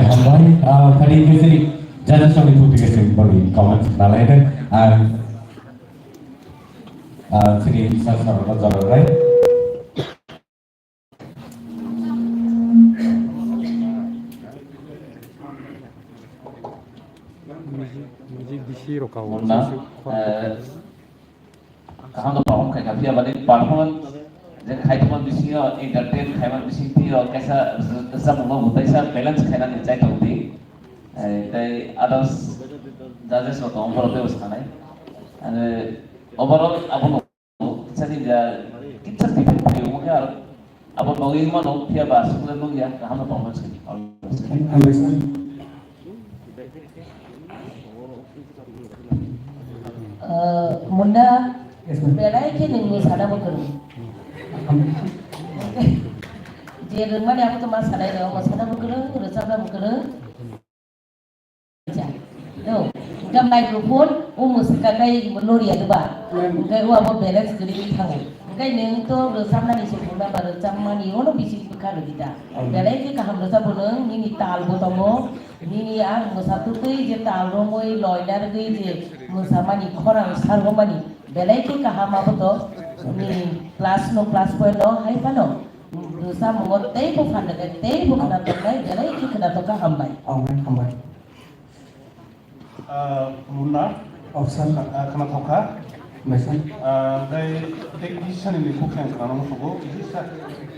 Hambai, ah, kali ini sini, jangan sampai putih ke sini, bagi comment nalai deh, ah, ah, sini bisa sama-sama, right? Music, music bisi rok kau. Monna, eh, kaham no perform khai kha, phiya bani performance je khai thangma bisingo entertain khaima bisingtwi o kaisa rwchapmung no bo taisa balance khainani chai tong di. Eh, tei others judges rok tongo, borok teibo sanai. Eh, overall abono Sani ja, kitsa tipe tipe wngkha aro. Abo nogwi mano, phiya ba aswk le nungya, kaham no tongma se. Hambai sir. Uh, Munda, yes, ma'am. Belai khe nini sana bo kwrwng. Je rwngmani abo to ma sanai rw, mo sana bo kwrwng, rwchapna bo kwrwng. No, hingke microphone o mwswk kakai loriya doba. Hingke o abo balance kwrwi thango. Hingke nwng to rwchapnani se phunukma ba rwchapmani ono bisi bwkha rwdi da. Belai khe kaham rwchapbo nwng, nini tal bo tongo, nini ang mwsa twtwi je tal romwi loinar rwgwi je mwsamani khorang sarwmani belai khe kaham abo to nini plus no plus point no hai phano. Rwchapmungo teibo phan rwkha, teibo khwnathoknai, belai khe khwnathokha, hambai. Hambai, hambai. Ah, Munna. Oh, sir. Ah, khwnathokha. Hambai, sir. Ah, tei, tei kisa nini bwkheng khwnano musugo, kisa,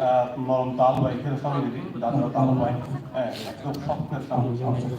ah, norom tal bai khe rwchapnai di, dadra tal bai. Eh, ekdom soft khe rwchapnai. Oh, sir.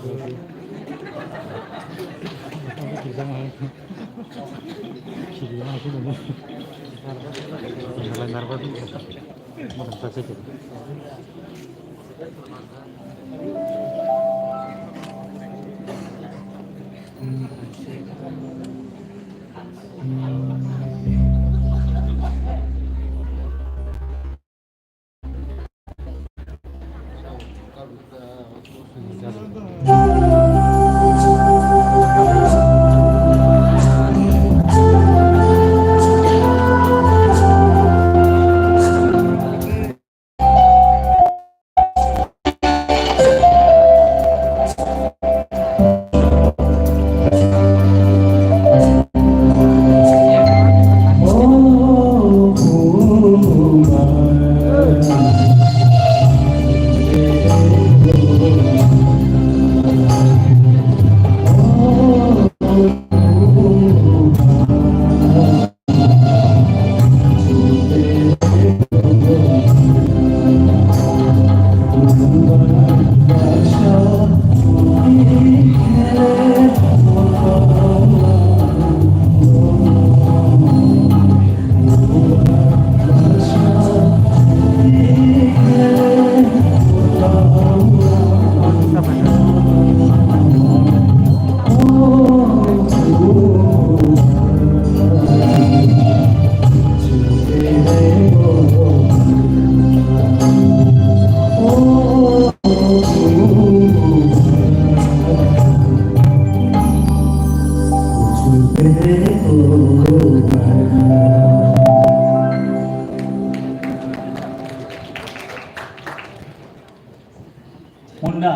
Munna,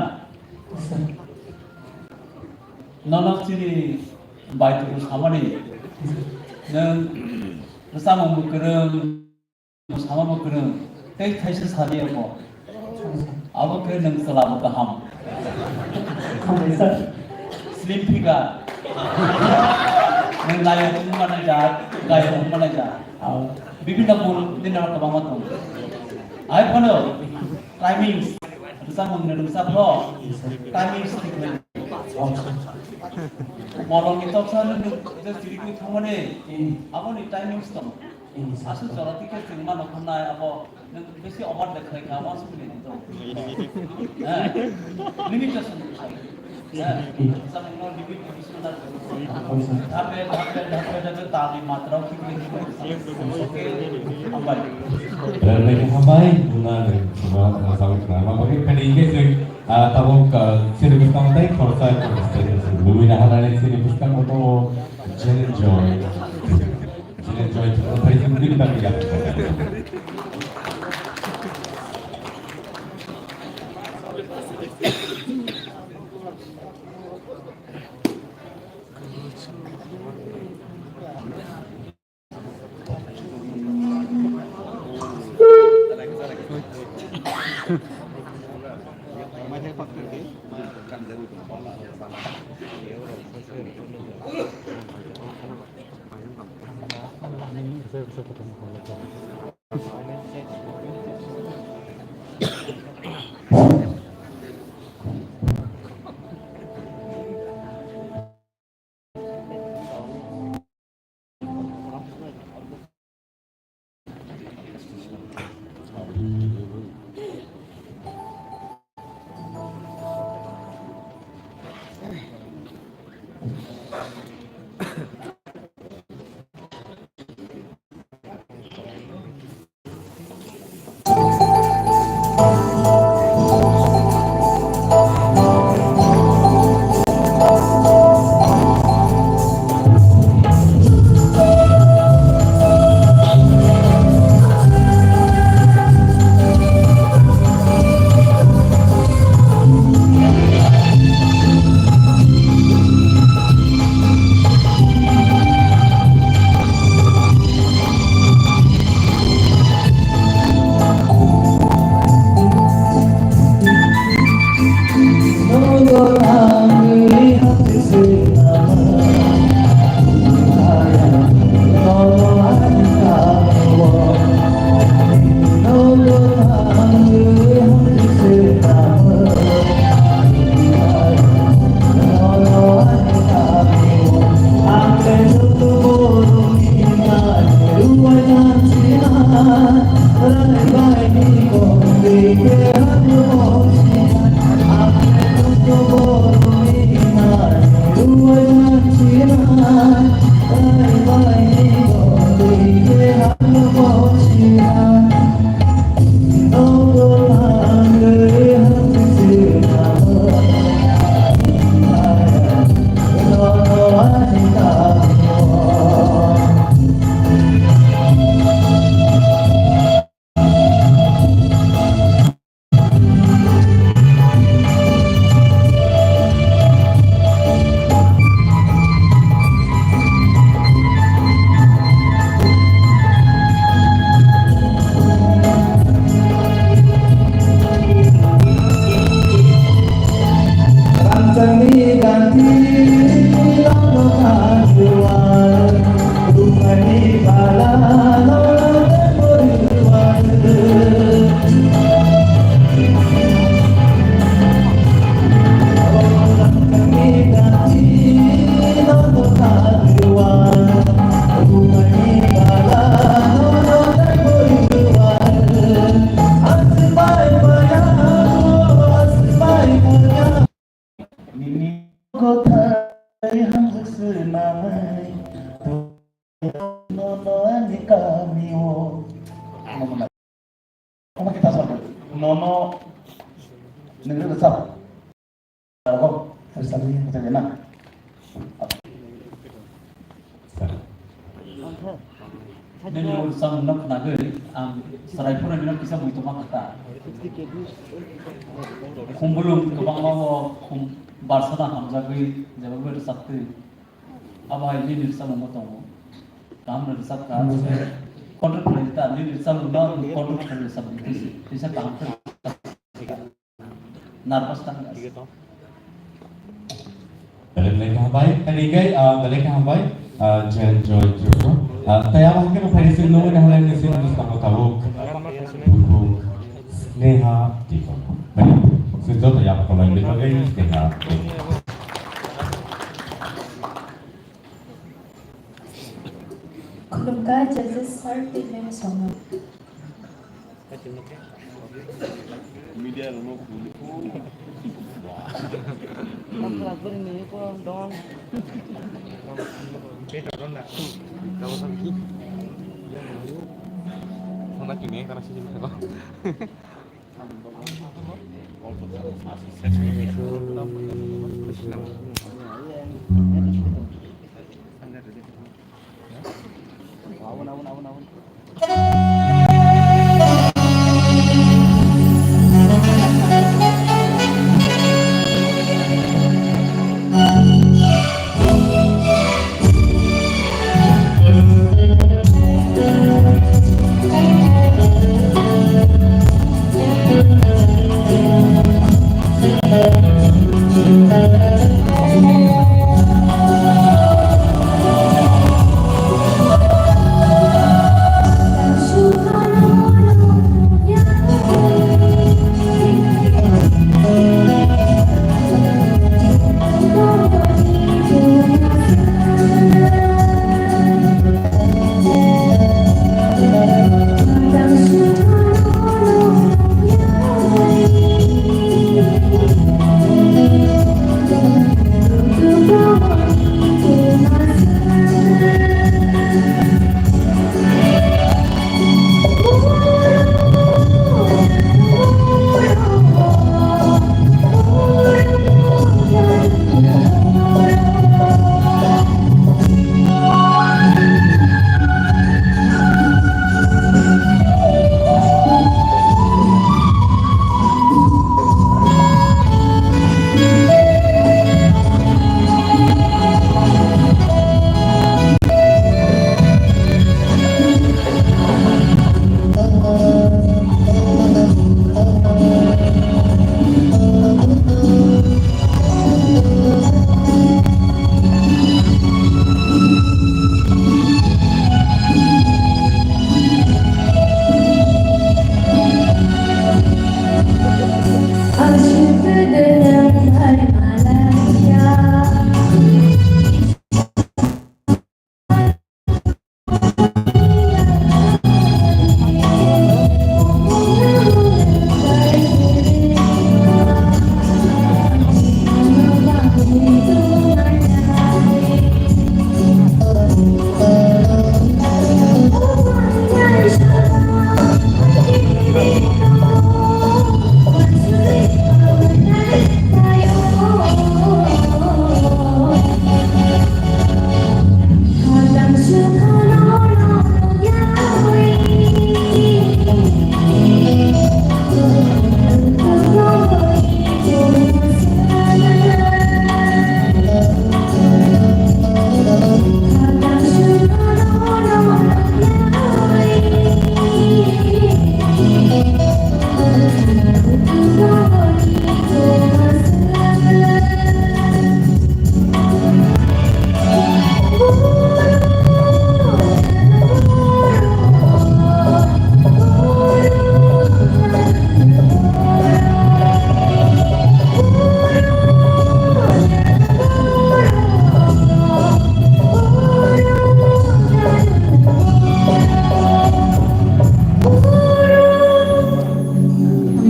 nono chini bai tong samani, nwng rwchapmung bo kwrwng, Samo bo kwrwng, Tei thaisa sadi abo. Abo khe nwng chwla bo kaham. Hambai sir. Slim figure. Nwng layo wng manai ja, gayo wng manai ja. Ah. Bibhinno bul nini aro kwbangma tongo. Hai phano timings, rwchapmung ni rwchapro, timings thik nai. Morokni toksa nwng je chirigwi thangmani, aboni timings tongo. Aswk jora twi khe chwng mano hwnwi abo nwng bisi over de khlai kha, uansukmani tong. Limitation. Limitation. Dhape, dhape, dhape, dhape, tali matra, khikri, khikri. Hambai. Hambai, buna, sama, sama, sama, bagwi, kani, ingke, ah, tabuk, ah, sini bwskang tai, khoroksa, khoroksa, lumina halani sini bwskang, oto, Challenge joy. Challenge joy. Nini kothai hamjak swnamai, nono ani kamio. Omo kita sabdo. Nono nengre besar. Rokok, harus tadi kita kena. Nini ul samung no khnagwi ang chwrai phurani no kisa muitoma kha ta. Khumbulung kwbangma bo khum barsana hamjagwi jeba bai rwchaptwi. Abo hai nini rwchapmung bo tongo. Kaham no rwchapkha. control khlai ta, nini chalokno control khlai sa, tisa kaham khe nervous ta. Belai belai kaham bai, tini kai, ah, belai kaham bai, ah, Jen Joy Tripura. Ah, tei abo hwnkhe no phaidi chwng nugwi naharnai nini chini bwskango tabuk bukhuk Sneha Debbarma. Bai, chwng joto yapharnai ni bagwi Sneha Debbarma. Khulumkha judges sir tei ma'am songno. Media rokno khulumkha.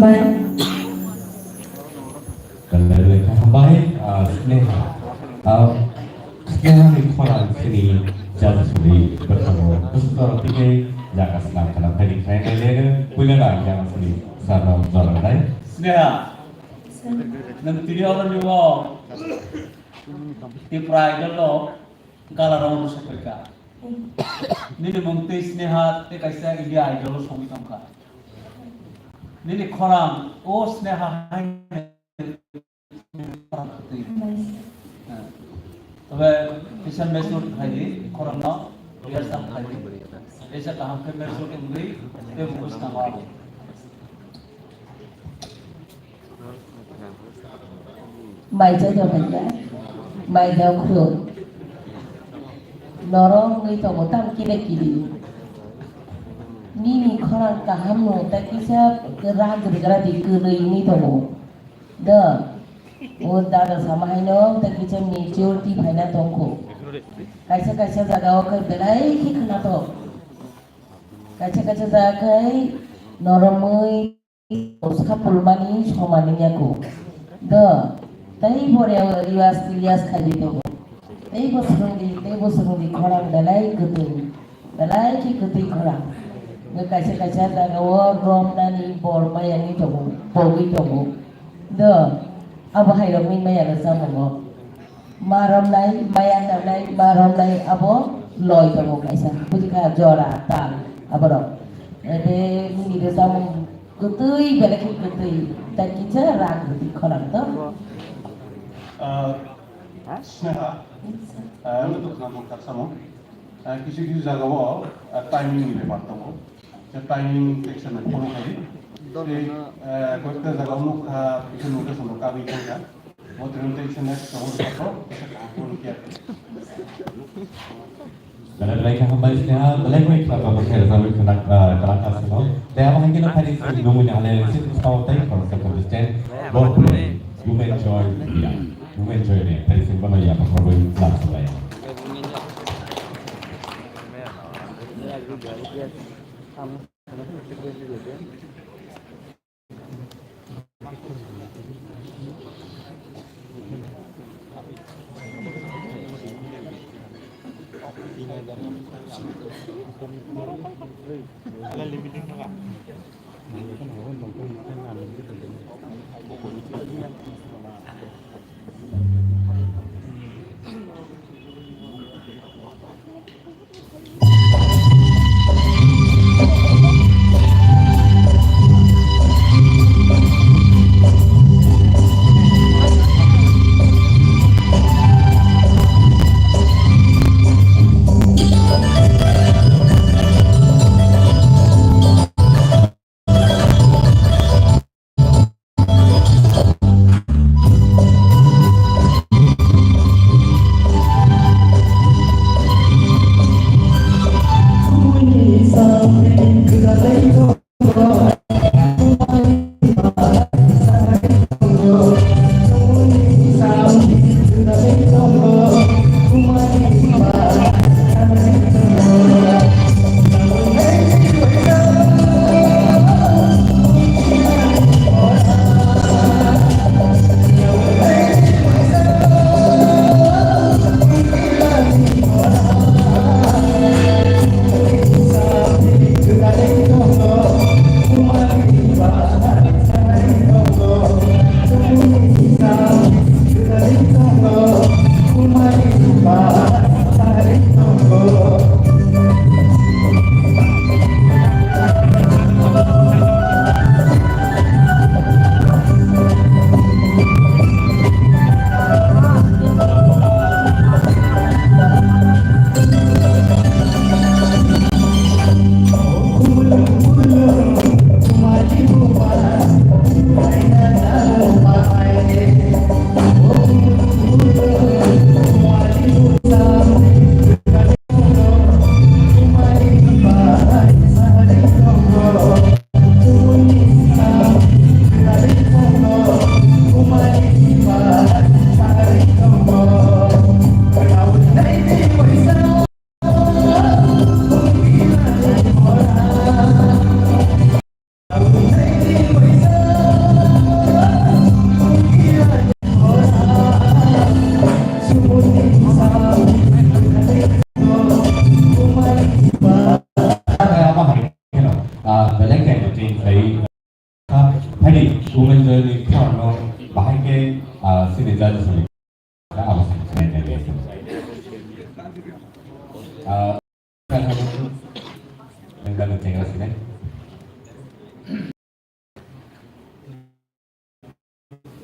Hambai. Belai belai khe hambai, ah, Sneha. Ah, Sneha ni khorang chini jajasuri bwkhango bwswk jora twi khe jaga swnam khna phaidi khlai nai le puila rang jajasuri sarno jora nai. Sneha, nwng tini oro ni o Tipra Idol o gala round o sokphaikha. Nini mung twi Sneha tei kaisa India Idol o sogwi tongkha. Nini khorang o Sneha hai. Tobe kisa message hai di khorang no. Rehearsal khlai di. Kaisa kaham khe match wngwi tei mukhus tangma abo. Maijak ya, maijak ya. Maijak khru. Norok wngwi tongo tam kile kili. Nini khorang kaham no tei kisa rak rwgra di kwrwi wngwi tongo. Da, o dada sama haino tei kisa maturity phaina tongkho. Kaisa kaisa jaga o khe belai khe khwnathok. Kaisa kaisa jaga khai noromwi sapulmani soman wngya kho. Da, tei bo rewas tilyas khaidi tongo. Tei bo swrwngdi, tei bo swrwngdi khorang belai kwtwi. Belai khe kwtwi khorang. Nw kaisa kaisa jaga o romnani bor maya wngwi tongo, pogwi tongo. Do, abo hai romwi maya rw chamungo. Ma romnai, maya tangnai, ma romnai abo loi tongo kaisa. Bujikha jora, tal, aborok. Ede nini rw chamung kwtwi, belai khe kwtwi. Tai kisa rak kwtwi khorang to. Ah, Sneha, ah, ano to khna mung kha samo. Ah, kisu kisu jaga o, ah, timing ni bepar tongo. Je timing section ni phone khai. Tei, ah, koyekta jaga o nukha, kisu notice no kabi thangkha. Bo training section ni phone khai, kisu kaham phone kya. Belai belai khe hambai Sneha, belai belai khe hambai khe rwchapwi khwna, ah, khwna kha sino. Tei abo hai kheno phai di sini nungwi ni analysis tei khoroksa contestant. Don't play. You enjoy, yeah. You enjoy ni. Phai di sini bono ya pakhorwi last lai. Ah, belai khe entertain khlai. Ah, phaidi, Women Joy ni khorang no bahai khe, ah, sini judges ni. Ah,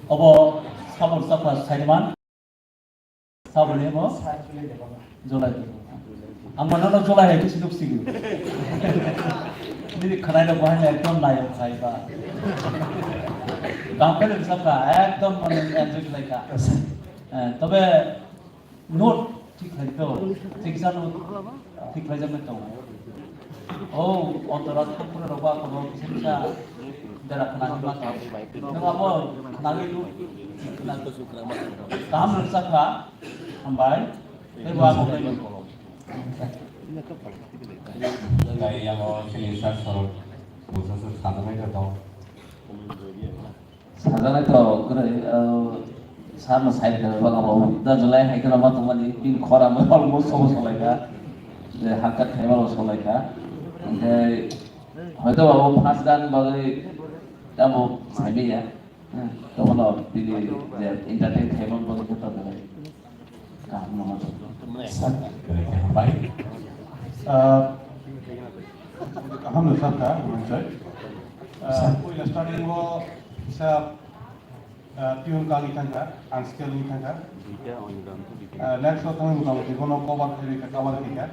Obo sabur sakha saiman. Sabur ni bo. Jolai. Ang mano no cholai hai khe sinuk sigo. Nini khwnai rok bahai ekdom nayok khai ba. Gampel rwchap kha, ekdom mane enjoy khlai kha. Eh, tobe note thik khlai to, thik sa note thik khlai jagwi tongo. O ontora thangphuru rok ba kono kisa kisa dera khna hima to. Nwng abo khna gwi lu, khna kaham rwchap kha, hambai. Tei bo abo khlai. Tei yango chini sir sorok bwsaswk sajaknai khe tong. Sajaknai to kwrwi, uh, sir no sai khe bang abo da July hai kheno ma tongmani pin khora mo almost sobo solai kha. Je hakka khaima bo solai kha. Hingke hoito abo first dan bagwi tamo sai ya. Hmm, tongmano bini je entertain khaimani bagwi khe tongmani kaham nangma. Sir, belai khe hambai. Ah, kaham no sir kha, hambai sir. Ah, puila starting o kisa, ah, tune kagwi thangkha, unskilled wngwi thangkha. Ah, next o thangwi motamoti bono cover khairikha, cover khaikha.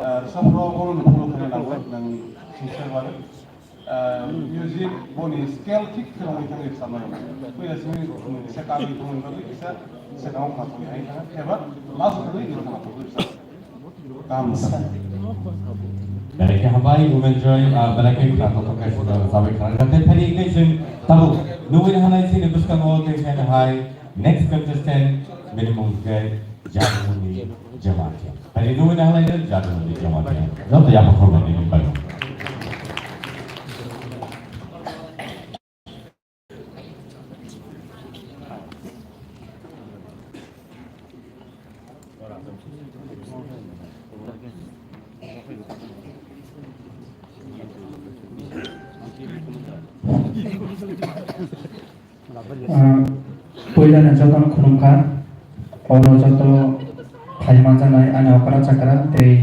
Ah, rwchapro bono no follow khaina nangkha, nang sincere bagwi. Ah, music boni scale thik khe rwngwi thangwi rwchapnai. Puila simi, mm, seka wi thangwi bagwi kisa seka wng kha thangwi hai kha, eba last thangwi wi kha thangwi rwchap. Kaham rwchap. Belai khe hambai, Women Joy, ah, belai khe khna tongthok khe sida rwchapwi khna rwchap. Tei phai khe chwng tabuk nugwi hanai chini bwskango tei phai hai next contestant bini mung khe Jadumuni Jamatia. Tani nungwi na halai no Jadumuni Jamatia. Joto yapha khoroknwi nini bai. Ah, puilano jotono khulumkha, oro joto phai manjaknai ani okra chakra tei,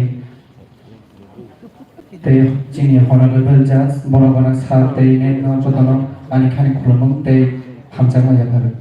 tei chini honorable judge, borok gwnang sir tei ma'am no jotono ani khani khulumung tei hamjakma yapharwi.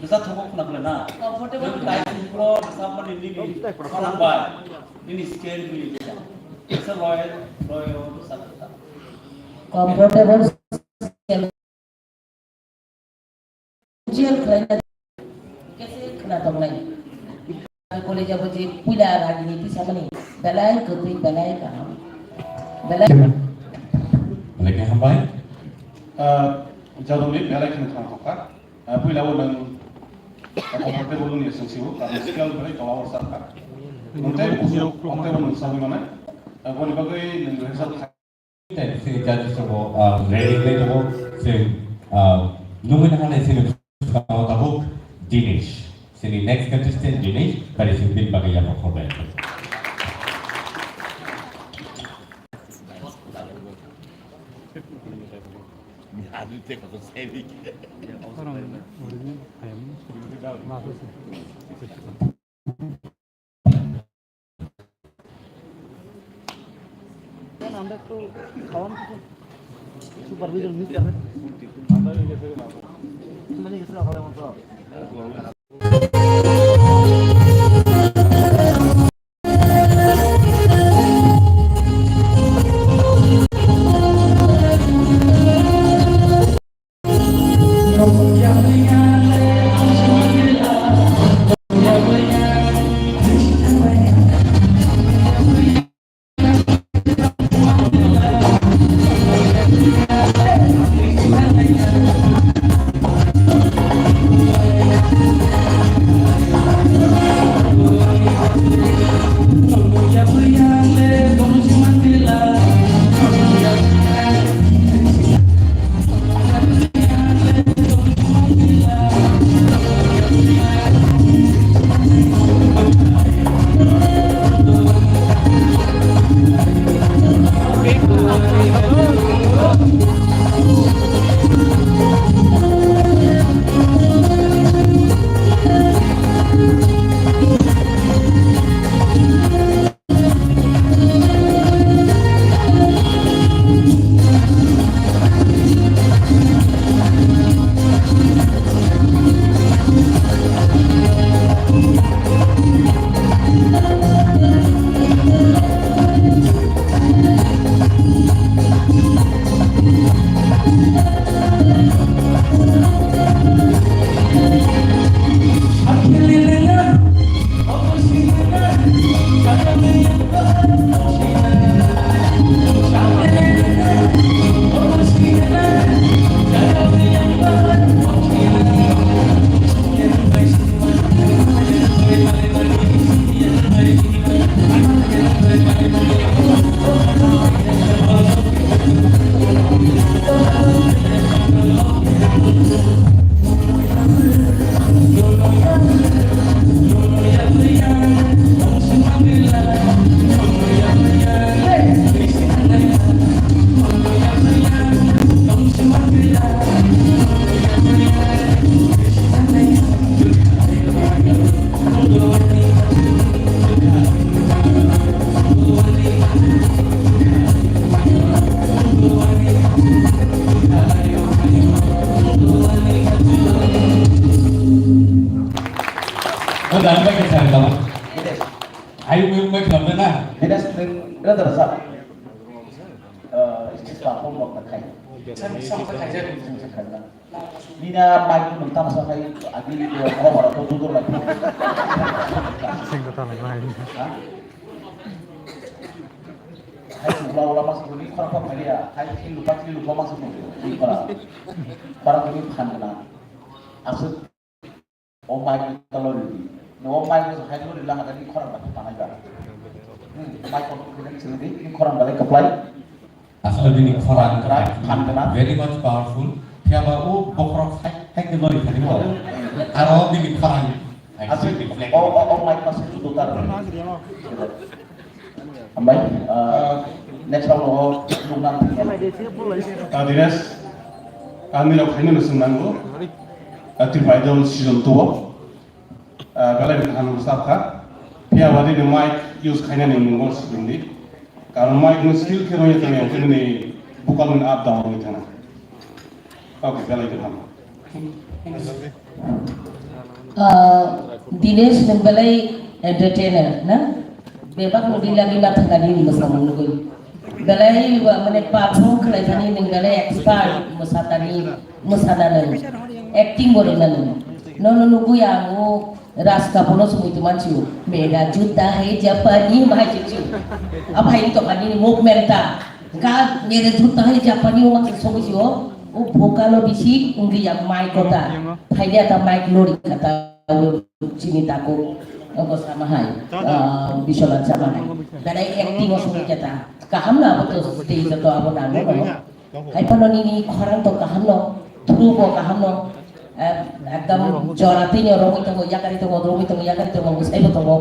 Rwchapthogo khwna bwle na. Comfortable. Nwng kaisa hwnwi rwchapmani nini khorang bai, nini scale bini jesa. Kaisa loi, loi o rwchapkha. Comfortable scale. Share khlaina kese khwna tongnai. College abo je puila ragini tisamani belai kwtwi belai kaham. Belai. Belai khe hambai. Ah, Jadumuni belai khwna khwna thokha. Ah, puila o nwng, ah, comfortable wngya chwng sibo, karon scale belai tola o sakha. Nwng tei buphuru comfortable nwng sawi mano. Ah, boni bagwi nwng rehearsal kha. Tei sini judges rokbo, ah, ready khlai tongo. Chwng, ah, nungwi naha nai sini bwskango tabuk Dinesh. Sini next contestant Dinesh, tari sini bini bagwi yapha khorbai. আমরা একটু খাওয়ান supervision miss করে। Ang bai khe sari tamo. Ayu mung bai khamde na. Dinesh, nung brother sa. Eh, stage perform rok na khai. Sam, sam sa khai jani. Sam sa khai na. Nina mic nung tamo sa khai, agi, eh, cover to dudur lai. Sing to tamo lai. Ha? Hai, sing ula ula mas ni khora khora khai ya. Hai, sing lupa, sing lupa mas ni. Sing khora. Khora ni phan na. Asuk. O mic ni tolo ridi. No, o mic ni hai lo rila hada ni khorang ba tanai ba. Hmm, mic ko khorang sini di, ni khorang ba lai kaplai. Asal bini khorang khorang khan kana. Very much powerful. Phiya ba o bokhorok hai, hai ke lori khani bo. Aro bini khorang. Asal o, o, o mic masih judo tar. Hambai, ah, next round o nukna thangya. Ah, Dinesh, ang nirok khainano swngnango. Ah, Tripura Idol season two o. Ah, belai ni kaham staff kha. Phiya ba nini mic use khainani mungbo swngdi. Karon mic no skill khe rwngya tongya, hwnkhe nini vocal ni up down wngwi thangna. Okay, belai kaham. Ah, Dinesh nwng belai entertainer na? Bebak no rila rila thangani mwsamung nugwi. Belai ba mane perform khlai thani nwng belai expert mwsatani, mwsana nwng, acting bo rwna nwng. Nono nugwi ang o Raj Kapoor no swngwi tongma sio. Mera juta hai Japani ma hai sio. Aphai tongani movement ta. Ga mere juta hai Japani o ma sio sio. O vocal o bisi wngwi ya mic kota. Phaidi ata mic lori kata chini taku. Ogo sama hai. Ah, Biswanath sama hai. Belai acting o sungwi kata. Kaham na abo to stage to abo nango no. Hai phano nini khorang to kaham no. Thuru bo kaham no. Eh, ekdam jora tini romwi tongo, yakari tongo, romwi tongo, yakari tongo, bwsai bo tongo.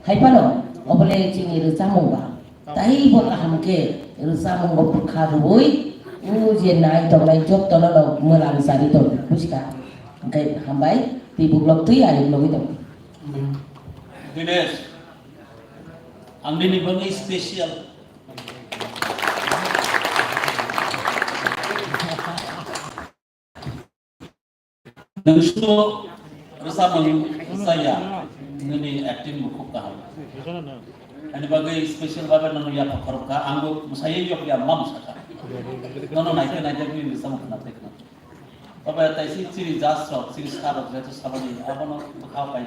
Hai phano, obole chini rwchapmung ba. Taibo kaham khe rwchapmung bo bwkha rwui, o je nai tongnai jotono no mwlang sari tong, buji kha. Hwnkhe hambai, twi buklok twi ayuk logwi tong. Dinesh, ang nini bagwi special. Nwng sino rwchapmung saya, nini acting bo khub kaham. Ani bagwi special babe nono yapha khorok kha, ang bo mwsaiwi yok ya ma mwsa kha. Nono naikhe naikhe nini rwchapmung khna tei khna. Babe taisi chini judge rok, chini sir rok jeto sabani, abono bwkha pai.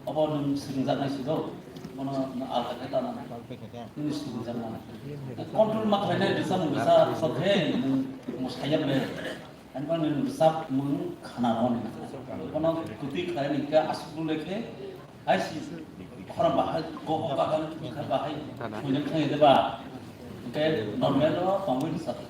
Obo nwng swrwngjaknai se do, bono alka khe tana nini swrwngjaknai. Control ma khlainai rwchapmung rwchap sok khe nwng mwsaiya ble. Ani bo nwng rwchapmung khna rwni. Bono kwtwi khlaini khe aswk le khe hai si khorang bahai, go go bahai, bahai. Mujang khlai de ba. Hwnkhe normal o tongwi rwchap.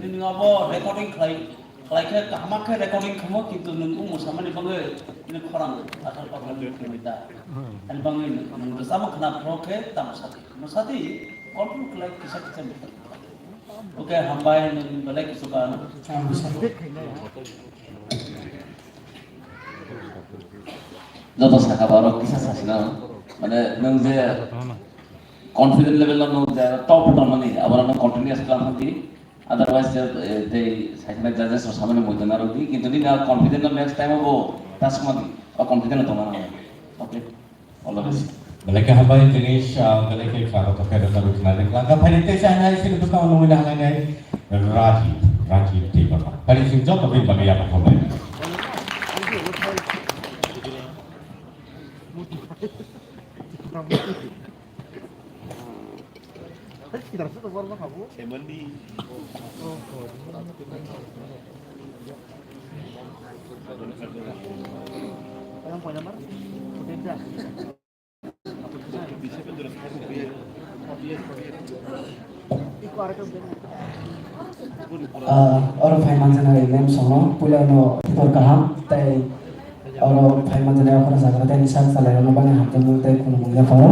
Nini obo recording khlai. Khlai khe kaham khe recording khamu, kintu nwng o mwsamani bagwi nini khorang athar pathar nini khumui ta. Ani bagwi nwng rwchapmung khna phuru khe tamo sadi. Tamo sadi control khlai kisa kisa bwtang. Okay, hambai nwng belai kisu ka. Joto saka borok kisa sasina, mane nwng je confident level no nwng je top tongmani, abono nwng continuous khlai thangdi. Otherwise, je, eh, tei saikhe judges rok samani muitu narwkdi, kintu nini a confident no next time o bo ta swmani, o confident no tongna nango. Okay, all the best. Belai khe hambai tini, ah, belai khe kha kotor khe rwchapwi khwnani. Langkha phaini tei chainai sini bwskango nungwi nanglainai Rajiv, Rajiv Debbarma. Phaini sini joto bini bagwi yapha khambai. Ah, oro phai manjana rok name songno, puila no khibor kaham, tei oro phai manjana rok khorang jaga tei sak salai rok no bani hamjakmung tei khulumung yapharo.